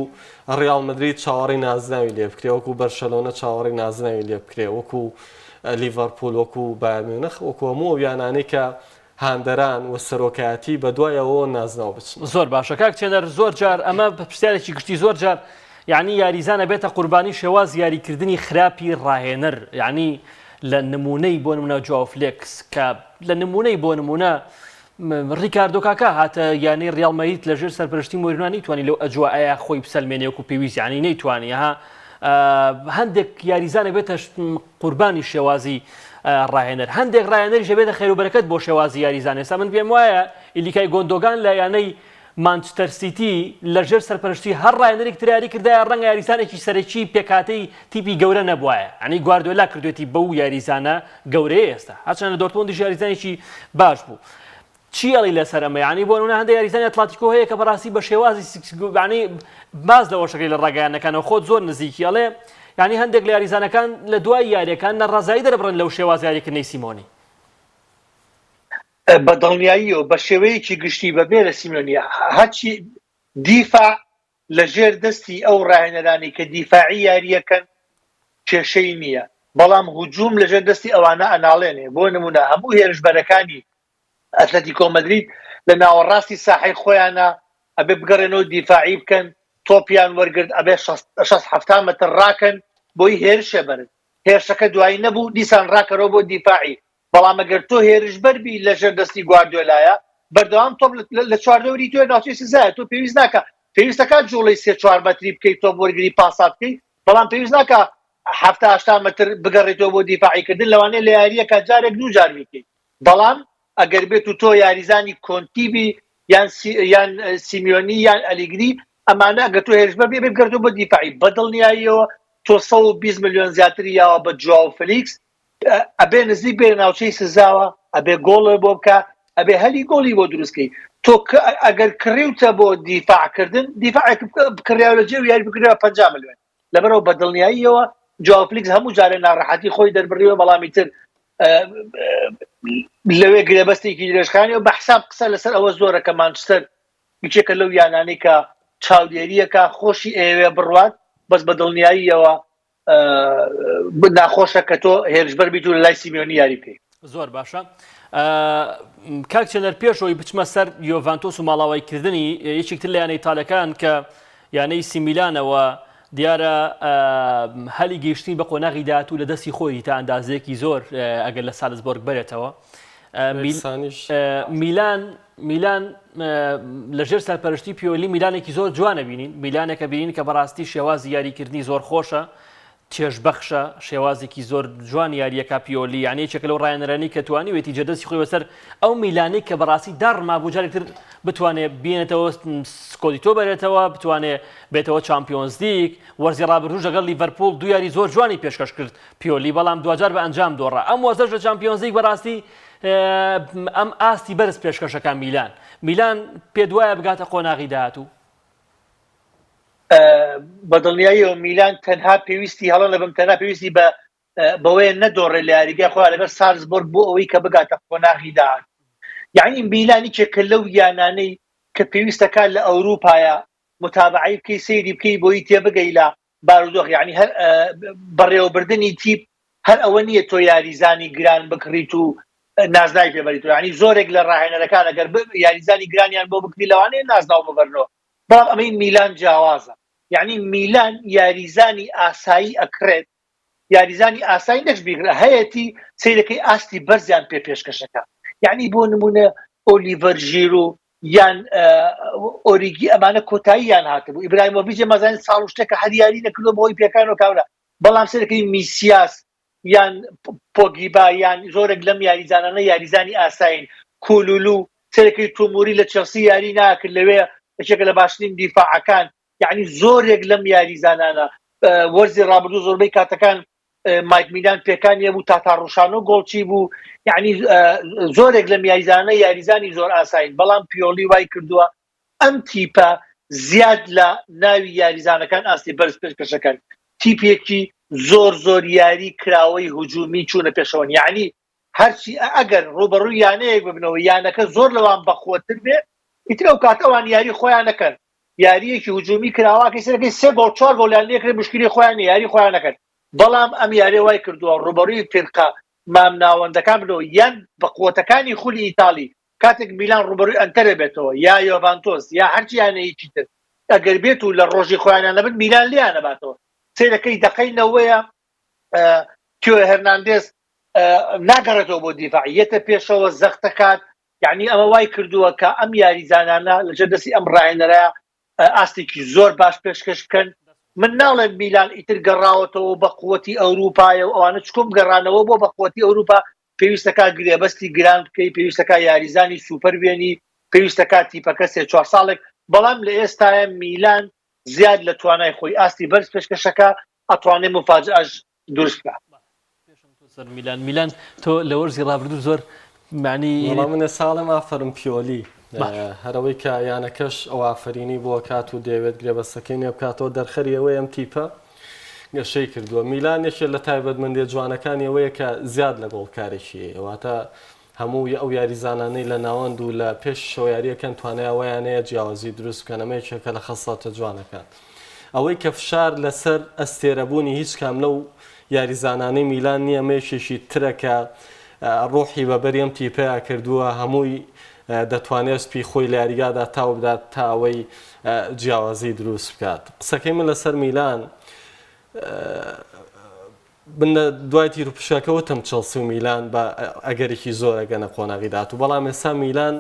ڕیاڵ مەدرید چاوەڕێی نازناوی لێ بکرێ وەکو بەرشەلۆنە چاوەڕێی نازناوی لێ بکرێ وەکو لیڤەرپوول وەکو بایرن میونخ وەکو هەموو ئەو یانانەی کە هاندەران و سەرۆکایەتی بەدوای ئەوەوە نازناو بچن. زۆر باشە کاک چێنەر زۆر جار ئەمە پرسیارێکی گشتی زۆر جار یعنی یاریزان ئەبێتە قوربانی شێوازی یاریکردنی خراپی ڕاهێنەر یعنی لە نمونەی بۆ نمونە جواو فلێکس کە لە نمونەی بۆ نمونە ڕیکاردۆ کاکا هاتە یانەی ڕیاڵ مەدرید لە ژێر سەرپەرشتی مۆرینۆ نەیتوانی لەو ئەجوائەیە خۆی بسەلمێنێ وەکو پێویست یعنی نەیتوانی ها هەندێک یاریزانە بێتە قوربانی شێوازی ڕاهێنەر هەندێک ڕاهێنەریش دەبێتە خێروبەرەکەت بۆ شێوازی یاریزان ئێستا من پێم وایە ئیلیکای گۆندۆگان لە یانەی مانچستەر سیتی لە ژێر سەرپەرشتی هەر ڕاهێنەرێک تر یاری کردایە ڕەنگە یاریزانێکی سەرەکی پێکهاتەی تیپی گەورە نەبوایە یانی گواردیۆلا کردوێتی بەو یاریزانە گەورەیە ئێستا هەرچەندە لە دۆرتموندیش یاریزانێکی باش بوو چی ئەڵی لەسەر ئەمە یانی بۆ نمونە هەندێک یاریزانی ئەتلاتیکۆ هەیە کە بەڕاستی بە شێوازی یانی باز لەوەشەکەی لە ڕاگەیاندنەکانەوە خۆت زۆر نزیکی ئەڵێ یانی هەندێک لە یاریزانەکان لە دوای یاریەکان ناڕەزایی دەربڕن لەو شێواز یاریکردنەی سیمۆنی. بە دڵنیاییەوە بە شێوەیەکی گشتی بە بێ لە سیمیۆنی هەرچی دیفاع لە ژێر دەستی ئەو ڕاهێنەرانی کە دیفاعی یارییەکەن کێشەی نییە بەڵام هجوم لە ژێر دەستی ئەوانە ئەناڵێنێ بۆ نمونە هەموو هێرشبەرەکانی ئەتلەتیکۆ مەدرید لە ناوەڕاستی ساحەی خۆیانە ئەبێ بگەڕێنەوە دیفاعی بکەن تۆپیان وەرگرت ئەبێ 60 70 مەتر ڕاکەن بۆی هێرشێ بەرن هێرشەکە دوایی نەبوو دیسان ڕاکەرەوە بۆ دیفاعی بەڵام ئەگەر تۆ هێرشبەر بی لەژێر دەستی گواردیۆلایە بەردەوام تۆپ لە چواردەوری تۆ ناوچەی سزایە تۆ پێویست ناکە پێویستەکە جوڵەی سێ چوار مەتری بکەیت تۆپ وەرگری پاسا بکەیت بەڵام پێویست ناکە هەفتا هەشتا مەتر بگەڕێتەوە بۆ دیفاعیکردن لەوانەیە لە یارییەکە جارێک دوو جار بیکەیت بەڵام ئەگەر بێت و تۆ یاریزانی کۆنتی بی یان سی یان سیمیۆنی یان ئەلیگری ئەمانە ئەگەر تۆ هێرشبەر بی ئەبێ بگەڕێتەوە بۆ دیفاعی بە دڵنیاییەوە تۆ 120 ملیۆن زیاتری یاوە بە جواو فلیکس ئەبێ نزیک بێ لە ناوچەی سزاوە ئەبێ گۆڵێ بۆ بکە ئەبێ هەلی گۆڵی بۆ دروستکەی تۆ ئەگەر کڕیوتە بۆ دیفاعکردن دیفاعێک بکڕیاو لە جێ و یاری بکرێ 50 ملیۆن لەبەرەوە بە دڵنیاییەوە جواو فلیکس هەموو جارێ ناڕەحەتی خۆی دەربڕیوە بەڵامی تر لەوێ گرێبەستێکی درێژخایەنی و بە حساب قسە لەسەر ئەوە زۆرە کە مانچستەر یەکێکە لەو یانانەی کە چاودێریەکە خۆشی ئەیەوێ بڕوات بەس بە دڵنیاییەوە ناخۆشە کە تۆ هێرشبەر بیت و لە لای سیمیۆنی یاری بکەیت. زۆر باشە کاک چێنەر پێش ئەوەی بچمە سەر یۆڤانتۆس و ماڵاوایکردنی یەکێک تر لە یانە ئیتالیەکان کە یانەی سیمیلانەوە دیارە هەلی گەیشتنی بە قۆناغی داهاتوو لە دەستی خۆی تا ئەندازەیەکی زۆر ئەگەر لە سالزبۆرگ بەرێتەوە میلان میلان لەژێر سەرپەرشتی پیۆلی میلانێکی زۆر جوانە بینین میلانێکە بینین کە بەڕاستی شێوازی یاریکردنی زۆر خۆشە چێژبەخشە شێوازێکی زۆر جوان یاریەکە پیۆلی یعنی یەکێکە لەو ڕایەنەرانی کە توانیوێتی جێدەستی خۆی بەسەر ئەو میلانەی کە بەڕاستی داڕمابوو جارێکتر بتوانێ بێنێتەوە سکۆدیتۆ بەرێتەوە بتوانێ بێتەوە چامپیۆنزلیگ وەرزی ڕابردووش لەگەڵ لیڤەرپوڵ دوو یاری زۆر جوانی پێشکەش کرد پیۆلی بەڵام دواجار بە ئەنجام دۆڕا ئەم وەرزەش لە چامپیۆنزلیگ بەڕاستی ئەم ئاستی بەرز پێشکەشەکە میلان میلان پێت وایە بگاتە قۆناغی داهاتوو؟ بە دڵنیاییەوە میلان تەنها پێویستی هەڵە نەبم تەنها پێویستی بە بەوەیە نەدۆڕێ لە یاریگای خۆیان لەگەڵ سالزبۆرگ بۆ ئەوەی کە بگاتە قۆناغی داهاتوو یعنی میلان یەکێکە لەو یانانەی کە پێویستەکە لە ئەوروپایە متابعەی بکەی سەیری بکەی بۆی تێبگەی لە بارودۆخ یعنی هەر بەڕێوەبردنی تیپ هەر ئەوە نییە تۆ یاریزانی گران بکڕیت و نازناوی پێبەریت یعنی زۆرێک لە ڕاهێنەرەکان ئەگەر یاریزانی گرانیان بۆ بکری لەوانەیە نازناو ببەرنەوە بەڵام ئەمەی میلان جیاوازە یعنی میلان یاریزانی ئاسایی ئەکڕێت یاریزانی ئاسایی نەک بیگرە هەیەتی سەیرەکەی ئاستی بەرزیان پێ پێشکەشەکە یعنی بۆ نمونە ئۆلیڤەر ژیرو یان ئۆریگی ئەمانە کۆتاییان هاتبوو ئیبراهیمۆڤیچ مازانین ساڵ و شتێکە هەر یاری نەکردووە بەهۆی پێکان و کاولە بەڵام سەرەکەی میسیاس یان پۆگیبا یان زۆرێک لەم یاریزانانە یاریزانی ئاسایین کولولو سەرەکەی تۆموری لە چێڵسی یاری ناکرد لەوێ. یەکێکە لە باشترین دیفاعەکان یعنی زۆرێک لەم یاریزانانە وەرزی ڕابردوو زۆربەی کاتەکان مایک میلان پێکانی هەبوو تاتاڕوشانۆ گۆڵچی بوو یعنی زۆرێک لەم یاریزانە یاریزانی زۆر ئاسایین بەڵام پیۆلی وای کردووە ئەم تیپە زیاد لە ناوی یاریزانەکان ئاستی بەرز پێشکەشەکەن تیپێکی زۆر زۆر یاری کراوەی هجومی چوونە پێشەوەن یعنی هەرچی ئەگەر ڕوبەڕووی یانەیەک ببنەوە یانەکە زۆر لەوان بەقوەتر بێ ئیتر ئەو کات ئەوان یاری خۆیان نەکەن یاریەکی هجومی کراواکەی سەرەکەی سێ گۆڵ چوار گۆڵیان لێکرێ مشکلی خۆیان نیە یاری خۆیان نەکەن بەڵام ئەم یاریە وای کردووە ڕوبەڕووی فیرقە مامناوەندەکان بنەوە یان بە قوتەکانی خولی ئیتاڵی کاتێک میلان ڕوبەروی ئەنتەرە بێتەوە یا یۆڤانتۆس یا هەرچی یانەیەکی تر ئەگەر بێت و لە ڕۆژی خۆیانیان نەبن میلان لێیان نەباتەوە سەیرەکەی دەقەی نەوەیە تیۆ هێرناندێز ناگەڕێتەوە بۆ دیفاع یەتە پێشەوە زەختەکات یعنی ئەمە وای کردووە کە ئەم یاریزانانە لەژێر دەستی ئەم ڕاهێنەرە ئاستێکی زۆر باش پێشکەش بکەن من ناڵێم میلان ئیتر گەڕاوەتەوە بە قوتی ئەوروپایە و ئەوانە چکم گەڕانەوە بۆ بە قوتی ئەوروپا پێویستەکە گرێبەستی گران بکەی پێویستەکە یاریزانی سوپەر بێنی پێویستەکە تیپەکە سێ چوار ساڵێک بەڵام لە ئێستاە میلان زیاد لە توانای خۆی ئاستی بەرز پێشکەشەکە ئەتوانێ مفاجئەش دروست بکە. سەر میلان میلان تۆ لە وەرزی ڕابردوو زۆر معنی وەڵا من ئێستا ئەڵێم ئافەرم پیۆلی هەرەوەی کە یانەکەش ئەو ئافەرینی بۆ کات و دەیەوێت گرێبەستەکەی نوێ بکاتەوە دەرخەری ئەوەی ئەم تیپە گەشەی کردووە میلان یەکێ لە تایبەتمەندیە جوانەکانی ئەوەیە کە زیاد لە گۆڵکارێکی هەیە واتە هەموو ئەو یاریزانانەی لە ناوەند و لە پێشەوە یاریەکەن توانای ئەوەیان هەیە جیاوازی دروست بکەن ئەمە یەکێکە لە خەسڵەتە جوانەکان ئەوەی کە فشار لەسەر ئەستێرەبوونی هیچ کام لەو یاریزانانەی میلان نییە ئەمە یەکێکی ترە کە ڕۆحی بە بەری ئەم تیپەیا کردووە هەمووی دەتوانێت سپی خۆی لە یاریگادا تاو بدات تا ئەوەی جیاوازی دروست بکات قسەکەی من لەسەر میلان من لە دوای تیروپشکەکە وتم چێڵسی و میلان بە ئەگەرێکی زۆر ئەگەنە قۆناغی داهاتوو، بەڵام ئێستا میلان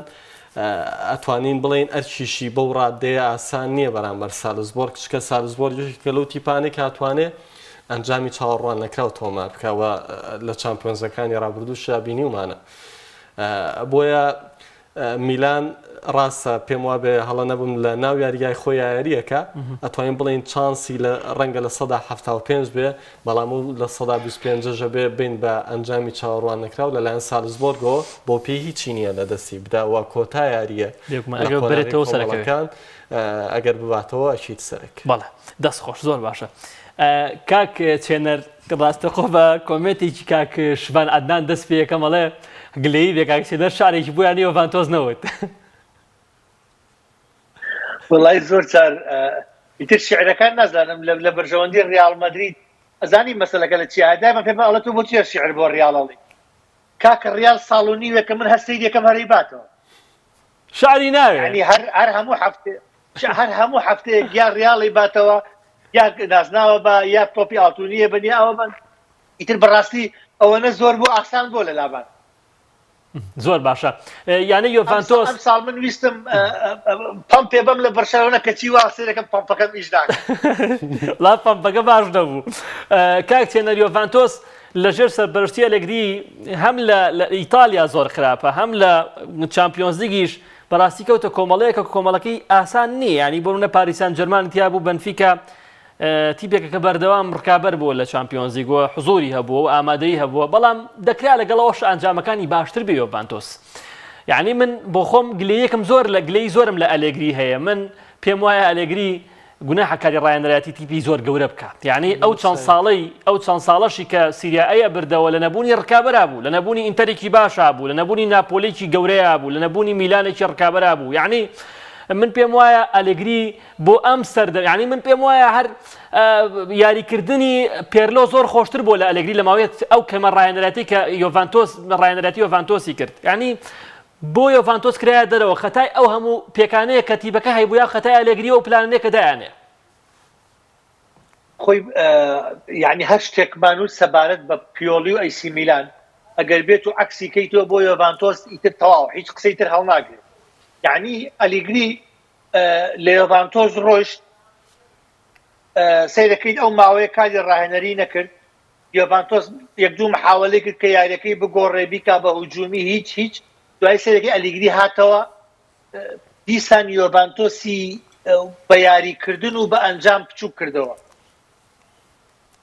ئەتوانین بڵێین ئەرکیشی بەو ڕادەیە ئاسان نییە بەرامبەر سالزبۆرگ، چونکە سالزبۆرگ یەکێکە لەو تیپانەی کە ئەتوانێ ئەنجامی چاوەڕوان نەکراو تۆمار بکا و لە چامپیۆنزەکانی ڕابردووشدا بینیومانە. بۆیە میلان ڕاستە پێم وابێ هەڵە نەبم لە ناو یاریگای خۆی یارییەکە ئەتوانین بڵێین چانسی لە ڕەنگە 75% بێ بەڵام و 25% ژە بێ بین بە ئەنجامی چاوەڕوان نەکراو لەلایەن سالزبۆرگەوە بۆ پێی هیچی نییە لە دەستی بدا و کۆتا یارییە ئەگەر بەرێتەوە سەرەکان ئەگەر بباتەوە ئەکید سەرەک. بەڵێ دەست خۆش زۆر باشە کاک چێنەر ڕاستەخۆ بە کۆمێنتێکی کاک شڤان عەدنان دەست پێ یەکەم ئەڵێ گلەیی بێ کاک چێنەر شعرێکی بۆ یانەی یۆڤانتۆس نەوت. وەڵای زۆر جار ئیتر شعرەکان نازانم لە بەرژەوەندی ڕیاڵ مەدرید ئەزانی مەسەلەکە لە چیایە دایمە پێم ئەڵێ تۆ بۆچی شعر بۆ ڕیاڵ ئەڵێی کاکە ڕیاڵ ساڵ و نیوێکە من هەر سەیرێکم هەرەی باتەوە شعری ناوێ یعنی هەر هەر هەموو هەفتێ هەر هەموو هەفتەیەک یا ڕیاڵی باتەوە یا نازناوە بە یا تۆپی ئاڵتونیە بن یا ئەوە بن ئیتر بەڕاستی ئەوەنە زۆر بۆ ئاسان بۆ لە لامان زۆر باشە یانە یۆڤانتۆس ئەم ساڵ من ویستم پمپێ بەم لە بەرشەلۆنە کەچی وا سێرەکەم پمپەکەم ئیش ناکات لا پمپەکە باش نەبوو کاک چێنەر یۆڤانتۆس لەژێر سەرپەرشتی ئەلێگری هەم لە ئیتالیا زۆر خراپە هەم لە چامپیۆنزلیگیش بەڕاستی کەوتە کۆمەڵەیە کە کۆمەڵەکەی ئاسان نییە ینی بۆ منە پاریسان جەرمان تیا بوو بەنفیکا تیپێکە کە بەردەوام ڕکابەر بووە لە چامپیۆنزلیگ و حزوری هەبووە و ئامادەی هەبووە بەڵام دەکرا لەگەڵەوەش ئەنجامەکانی باشتر بێ یۆڤانتۆس یعنی من بۆ خۆم گلەیەکم زۆر لە گلەی زۆرم لە ئەلێگری هەیە من پێم وایە ئەلێگری گوناحە کاری ڕایەنەرایەتی تیپی زۆر گەورە بکات یعنی ئەو چەند ساڵەی ئەو چەند ساڵەشی کە سیریا ئەیە بردەوە لە نەبوونی ڕکابەرا بوو لە نەبوونی ئینتەرێکی باشا بوو لە نەبوونی ناپۆلێکی گەورەیە بوو لە نەبوونی میلانێکی ڕکابەرا بوو یعنی من پێم وایە ئەلێگری بۆ ئەم سەردە یعنی من پێم وایە هەر یاریکردنی پێرلۆ زۆر خۆشتر بۆ لە ئەلێگری لە ماوەیە ئەو کەمە ڕایەنەرایەتی کە یۆڤانتۆس ڕایەنەرایەتی یۆڤانتۆسی کرد یعنی بۆ یۆڤانتۆس کرایە دەرەوە خەتای ئەو هەموو پێکانەیە کە تیپەکە هەیبوو یا خەتای ئەلێگری و پلانەیە کە دایانێ؟ خۆی یعنی هەر شتێکمان و سەبارەت بە پیۆلی و ئەیسی میلان ئەگەر بێت و عەکسی کەیتەوە بۆ یۆڤانتۆس ئیتر تەواو هیچ قسەی تر هەڵناگرێت یعنی ئەلیگری لە یۆڤانتۆس ڕۆشت سەیرەکەیت ئەو ماوەیە کاری ڕاهێنەری نەکرد یۆڤانتۆس یەک دوو محاوەلەی کرد کە یاریەکەی بگۆڕێ بیکا بە هجومی هیچ هیچ دوای سەرەکی ئەلیگری هاتەوە. دیسان یۆڤانتۆسی بە یاریکردن و بە ئەنجام بچووک کردەوە.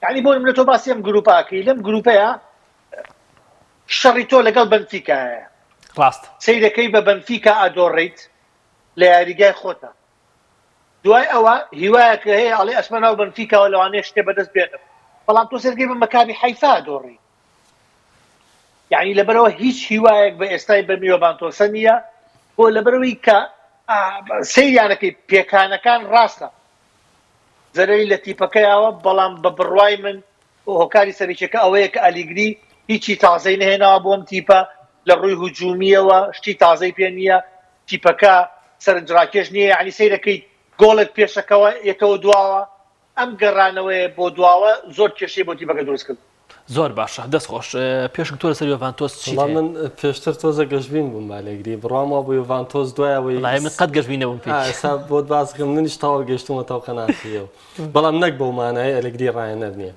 یعنی بۆ نمونە تۆ باسی ئەم گروپە ئەکەی لەم گروپەیە شەڕی تۆ لەگەڵ بەنفیکا هەیە ڕاست سەیرەکەی بە بەنفیکا ئەدۆڕیت لە یاریگای خۆتە دوای ئەوە هیوایەکە هەیە ئەڵێ ئەچمە ناو بەنفیکاوە لەوانەیە شتێ بەدەست بێنم بەڵام تۆ سەرگەی بە مەکابی حەیفا دۆڕی یعنی لەبەرەوە هیچ هیوایەک بە ئێستای بە میۆڤانتۆسە نییە بۆ لەبەرەوەی کە سەیرانەکەی پێکانەکان ڕاستە زەرەری لە تیپەکەیاوە بەڵام بە بڕوای من هۆکاری سەرەکیەکە ئەوەیە کە ئەلیگری هیچی تازەی نەهێناوە بۆ ئەم تیپە لە ڕووی هجومیەوە شتی تازەی پێ نییە تیپەکە سەرنجڕاکێش نییە یعنی سەیرەکەی گۆڵێک پێشەکەوە یەتەوە دواوە ئەم گەڕانەوەیە بۆ دواوە زۆر کێشەی بۆ تیپەکە دروست کرد. زۆر باشە دەست خۆش پێشنگ تۆ لەسەر یۆڤانتۆس چیت وەڵا هەیە؟ من پێشتر تۆزە گەشبین بووم بە ئەلێگری بڕوام وابوو یۆڤانتۆس دوای ئەوەی وەڵاهی من قەت گەشبین نەبووم پێی ئا ئێستا بۆت باس بکەم منیش تەواو گەیشتوومەتە ئەو قەناعەتەیەوە بەڵام نەک بەو مانایەی ئەلێگری ڕاهێنەر نییە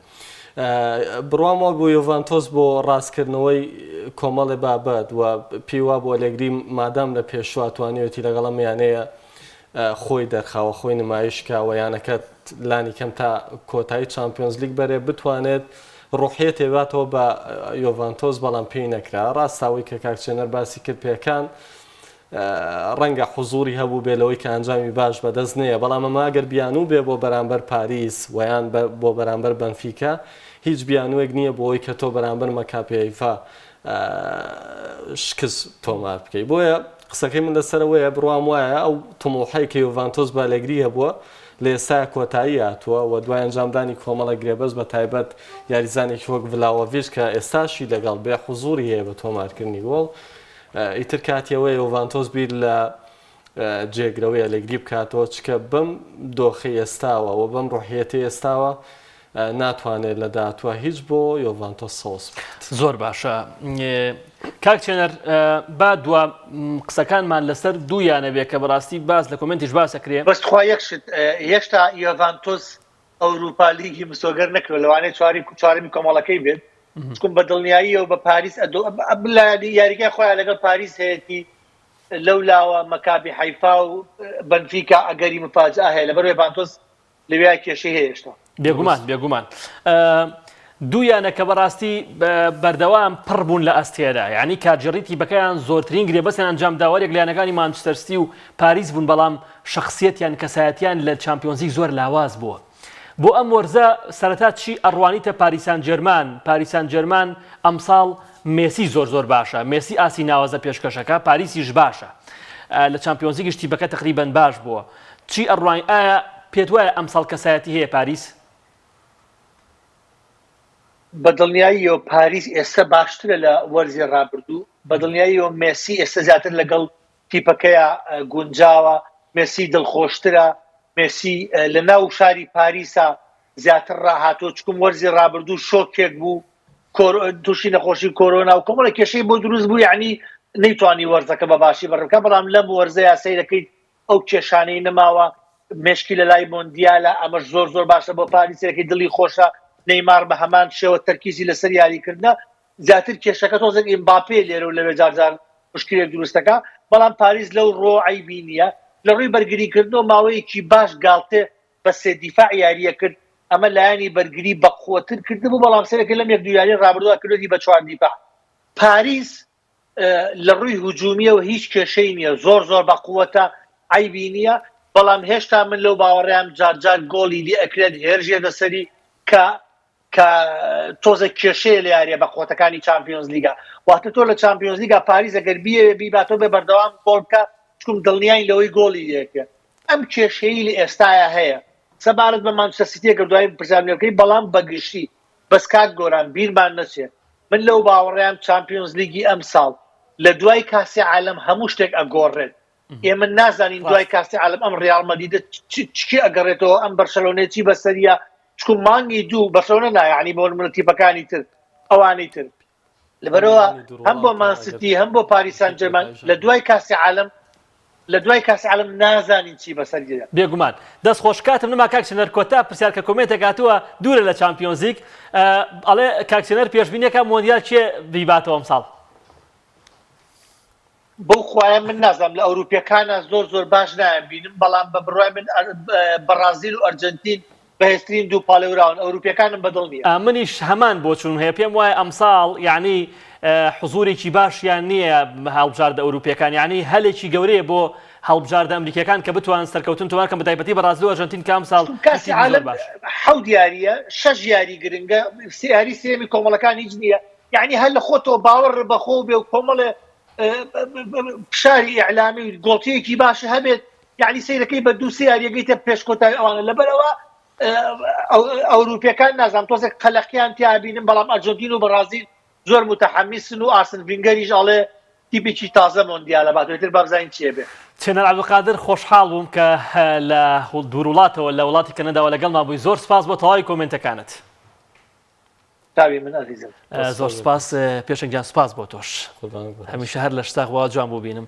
بڕوام وابوو یۆڤانتۆس بۆ ڕاستکردنەوەی کۆمەڵێ بابەت و پێی وابوو ئەلێگری مادام لە پێشوە توانیوێتی لەگەڵ ئەم یانەیە خۆی دەرخا و خۆی نمایش کا و یانەکە لانی کەم تا کۆتایی چامپیۆنزلیگ بەرێ بتوانێت ڕوحیەتێ باتەوە بە یۆڤانتۆس بەڵام پێی نەکرا ڕاستە ئەوەی کە کاک چێنەر باسی کرد پێکان ڕەنگە حزوری هەبوو بێ لەوەی کە ئەنجامی باش بەدەست نەیە بەڵام ئەمە ئەگەر بیانوو بێ بۆ بەرامبەر پاریس ویان بۆ بەرامبەر بەنفیکا هیچ بیانووێک نییە بۆ ئەوەی کە تۆ بەرامبەر مەکابی حەیفا شکست تۆمار بکەی بۆیە قسەکەی من لەسەر ئەوەیە بڕوام وایە ئەو تموحەی کە یۆڤانتۆس بە ئەلێگری هەبووە لە ئێستا کۆتایی هاتووە و دوای ئەنجامدانی کۆمەڵە گرێبەست بە تایبەت یاریزانێکی وەک ڤلاوۆڤیچ کە ئێستاشی لەگەڵ بێ حزوری هەیە بە تۆمارکردنی گۆڵ ئیتر کاتی ئەوەیە یۆڤانتۆس بیر لە جێگرەوەی ئەلێگری بکاتەوە چکە بەم دۆخی ئێستاوە و بەم ڕۆحیەتی ئێستاوە ناتوانێت لە داهاتووە هیچ بۆ یۆڤانتۆس سەوز بکات. زۆر باشە کاک چێنەر با دوا قسەکانمان لەسەر دوو یانە بێ کە بەڕاستی باس لە کۆمنتیش باس ئەکرێ. بەس تخوا یەک شت هێشتا یۆڤانتۆس ئەوروپا لیگی مسۆگەر نەکردوە لەوانەیە چواری چوارەمی کۆمەڵەکەی بێت چکم بە دڵنیاییەوە بە پاریس ئەدۆ یاریگای خۆیان لەگەڵ پاریس هەیەتی لەو لاوە مەکابی حەیفا و بەنفیکا ئەگەری مفاجئە هەیە لەبەر یۆڤانتۆس لەویا کێشەی هەیە هێشتا. بێگومان بێگومان دوو یانە کە بەڕاستی بەردەوام پڕ بوون لە ئەستێرە یعنی کارگێڕی تیپەکەیان زۆرترین گرێبەستیان ئەنجام داوە یەک لە یانەکانی مانچستەر سیتی و پاریس بوون بەڵام شخصیەتیان کەسایەتیان لە چامپیۆنزلیگ زۆر لاواز بووە بۆ ئەم وەرزە سەرەتا چی ئەڕوانیتە پاریسان جێرمان پاریسان جێرمان ئەمساڵ مێسی زۆر زۆر باشە مێسی ئاسی ناوازە پێشکەشەکە پاریسیش باشە لە چامپیۆنزلیگیش تیپەکە تقریبەن باش بووە چی ئەڕوانی ئایا پێت وایە ئەمساڵ کەسایەتی هەیە پاریس؟ بە دڵنیاییەوە پاریس ئێستا باشترە لە وەرزی ڕابردوو، بە دڵنیاییەوە مێسی ئێستا زیاتر لەگەڵ تیپەکەیا گونجاوە، مێسی دڵخۆشترە، مێسی لە ناو شاری پاریسا زیاتر ڕاهاتووە، چکم وەرزی ڕابردوو شۆکێک بوو تووشی نەخۆشی کۆرۆنا و کۆمەڵە کێشەی بۆ دروست بوو یعنی نەیتوانی وەرزەکە بە باشی بەڕێ بکا، بەڵام لەم وەرزەیا سەیرەکەیت ئەو کێشانەی نەماوە مێشکی لە لای مۆندیالە ئەمەش زۆر زۆر باشە بۆ پاریسەکەی دڵی خۆشە نەیمار بە هەمان شێوە تەرکیزی لەسەر یاریکردنە زیاتر کێشەکە تۆزێک ئیمباپێ لێرە و لەوێ جارجار مشکلێک دروستەکە بەڵام پاریس لەو ڕۆ عیبی نییە لە ڕووی بەرگریکردنەوە ماوەیەکی باش گاڵتێ بە سێ دیفاع یاریە کرد ئەمە لایەنی بەرگری بەقوەتر کردبوو بەڵام سەرەکە لەم یەک دوو یاری ڕابردووە کردووی بە چوار دیفاع پاریس لە ڕووی هجومیەوە هیچ کێشەی نییە زۆر زۆر بە قوەتە عەیبی نییە بەڵام هێشتا من لەو باوەڕیام جار جار گۆڵی لێ ئەکرێت هێرژێتە سەری کە کە تۆزە کێشەیە لە یاریە بە قوتەکانی چمپیۆنز لیگا واتە تۆ لە چمپیۆنز لیگا پاریس ئەگەر بیەوێ بیباتەوە بێ بەردەوام گۆڵ بکە چکم دڵنیاین لەوەی گۆڵی لێکرێت ئەم کێشەی لە ئێستایا هەیە سەبارەت بە مانچستەر سیتی ئەگەر دوای پرسیارم لێ بکەی بەڵام بەگشتی بەس کاک گۆران بیرمان نەچێت من لەو باوەڕەیام چامپیۆنز لیگی ئەمساڵ لە دوای کاسی عالەم هەموو شتێک ئەگۆڕێت ئێمە نازانین دوای کاسی عالەم ئەم ڕیاڵ مەدریدە چی ئەگەڕێتەوە ئەم بەرشەلۆنەیە چی بەسەریە چکو مانگی دوو بەرشەلۆنە نا یعنی بۆ نمونە تیپەکانی تر ئەوانی تر لەبەرەوە هەم بۆ مانسیتی هەم بۆ پاریس سان جێرمان لە دوای کاسی عالەم لە دوای کاسی عالەم نازانین چی بەسەر دێ. بێگومان. دەست خۆش کاتم نەما کاک چنەر کۆتا پرسیار کە کۆمێنتێک هاتووە دوورە لە چامپیۆنزلیگ ئەڵێ کاک چنەر پێشبینیەکە مۆندیال کێ بیباتەوە ئەمساڵ؟ بەو خوایە من نازانم لە ئەوروپیەکانا زۆر زۆر باش نایان بینم بەڵام بە بڕوای من بەڕازیل و ئەرجەنتین بەهێزترین دوو پاڵێوراون ئەوروپیەکانم بەدڵ نییە. منیش هەمان بۆچوونم هەیە پێم وایە ئەمساڵ یانی حزوورێکی باشیان نییە هەڵبژاردە ئەوروپیەکان یانی هەلێکی گەورەیە بۆ هەڵبژاردە ئەمریکیەکان کە بتوانن سەرکەوتن تۆمار کەن بەتایبەتی بەڕازیل و ئەرجەنتین کە ئەمساڵ چون کاسی تیپی زۆر عالەم باش. حەوت یارییە شەش یاری گرنگە سێ یاری سێیەمی کۆمەڵەکان هیچ نییە یعنی هەر لە خۆتەوە باوەڕ بەخۆ بێ و کۆمەڵێ فشاری ئیعلامی و گۆڵچییەکی باش هەبێت یعنی سەیرەکەی بە دوو سێ یاریەکەی تە پێش کۆتایی ئەوانە لەبەرەوە ئەوروپیەکان نازانم تۆزێک قەلەقیان تیا بینم بەڵام ئەرجەنتین و بەڕازیل زۆر متحەمیسن و ئارسن ڤینگەریش ئەڵێ تیپێکی تازە مۆندیالە باتەوە ئیتر با بزانین چیە بێ. چێنەر عەبدولقادر خۆشحاڵ بووم کە لە دوور وڵاتەوە لە وڵاتی کەنەداوە لەگەڵمان بووی زۆر سپاس بۆ تەواوی کۆمێنتەکانت. چاوی من ئەزیزم. زۆر سپاس پێشەنگ گیان سپاس بۆ تۆش هەمیشە هەر لەش ساغ وا جوان بوو بینم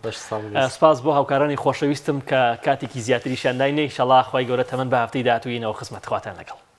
سپاس بۆ هاوکارانی خۆشەویستم کە کاتێکی زیاتریشیان داینێ ئیشەڵا خوای گەورە تەمەن بە هەفتەی داهاتووینەوە خزمەت خواتان لەگەڵ.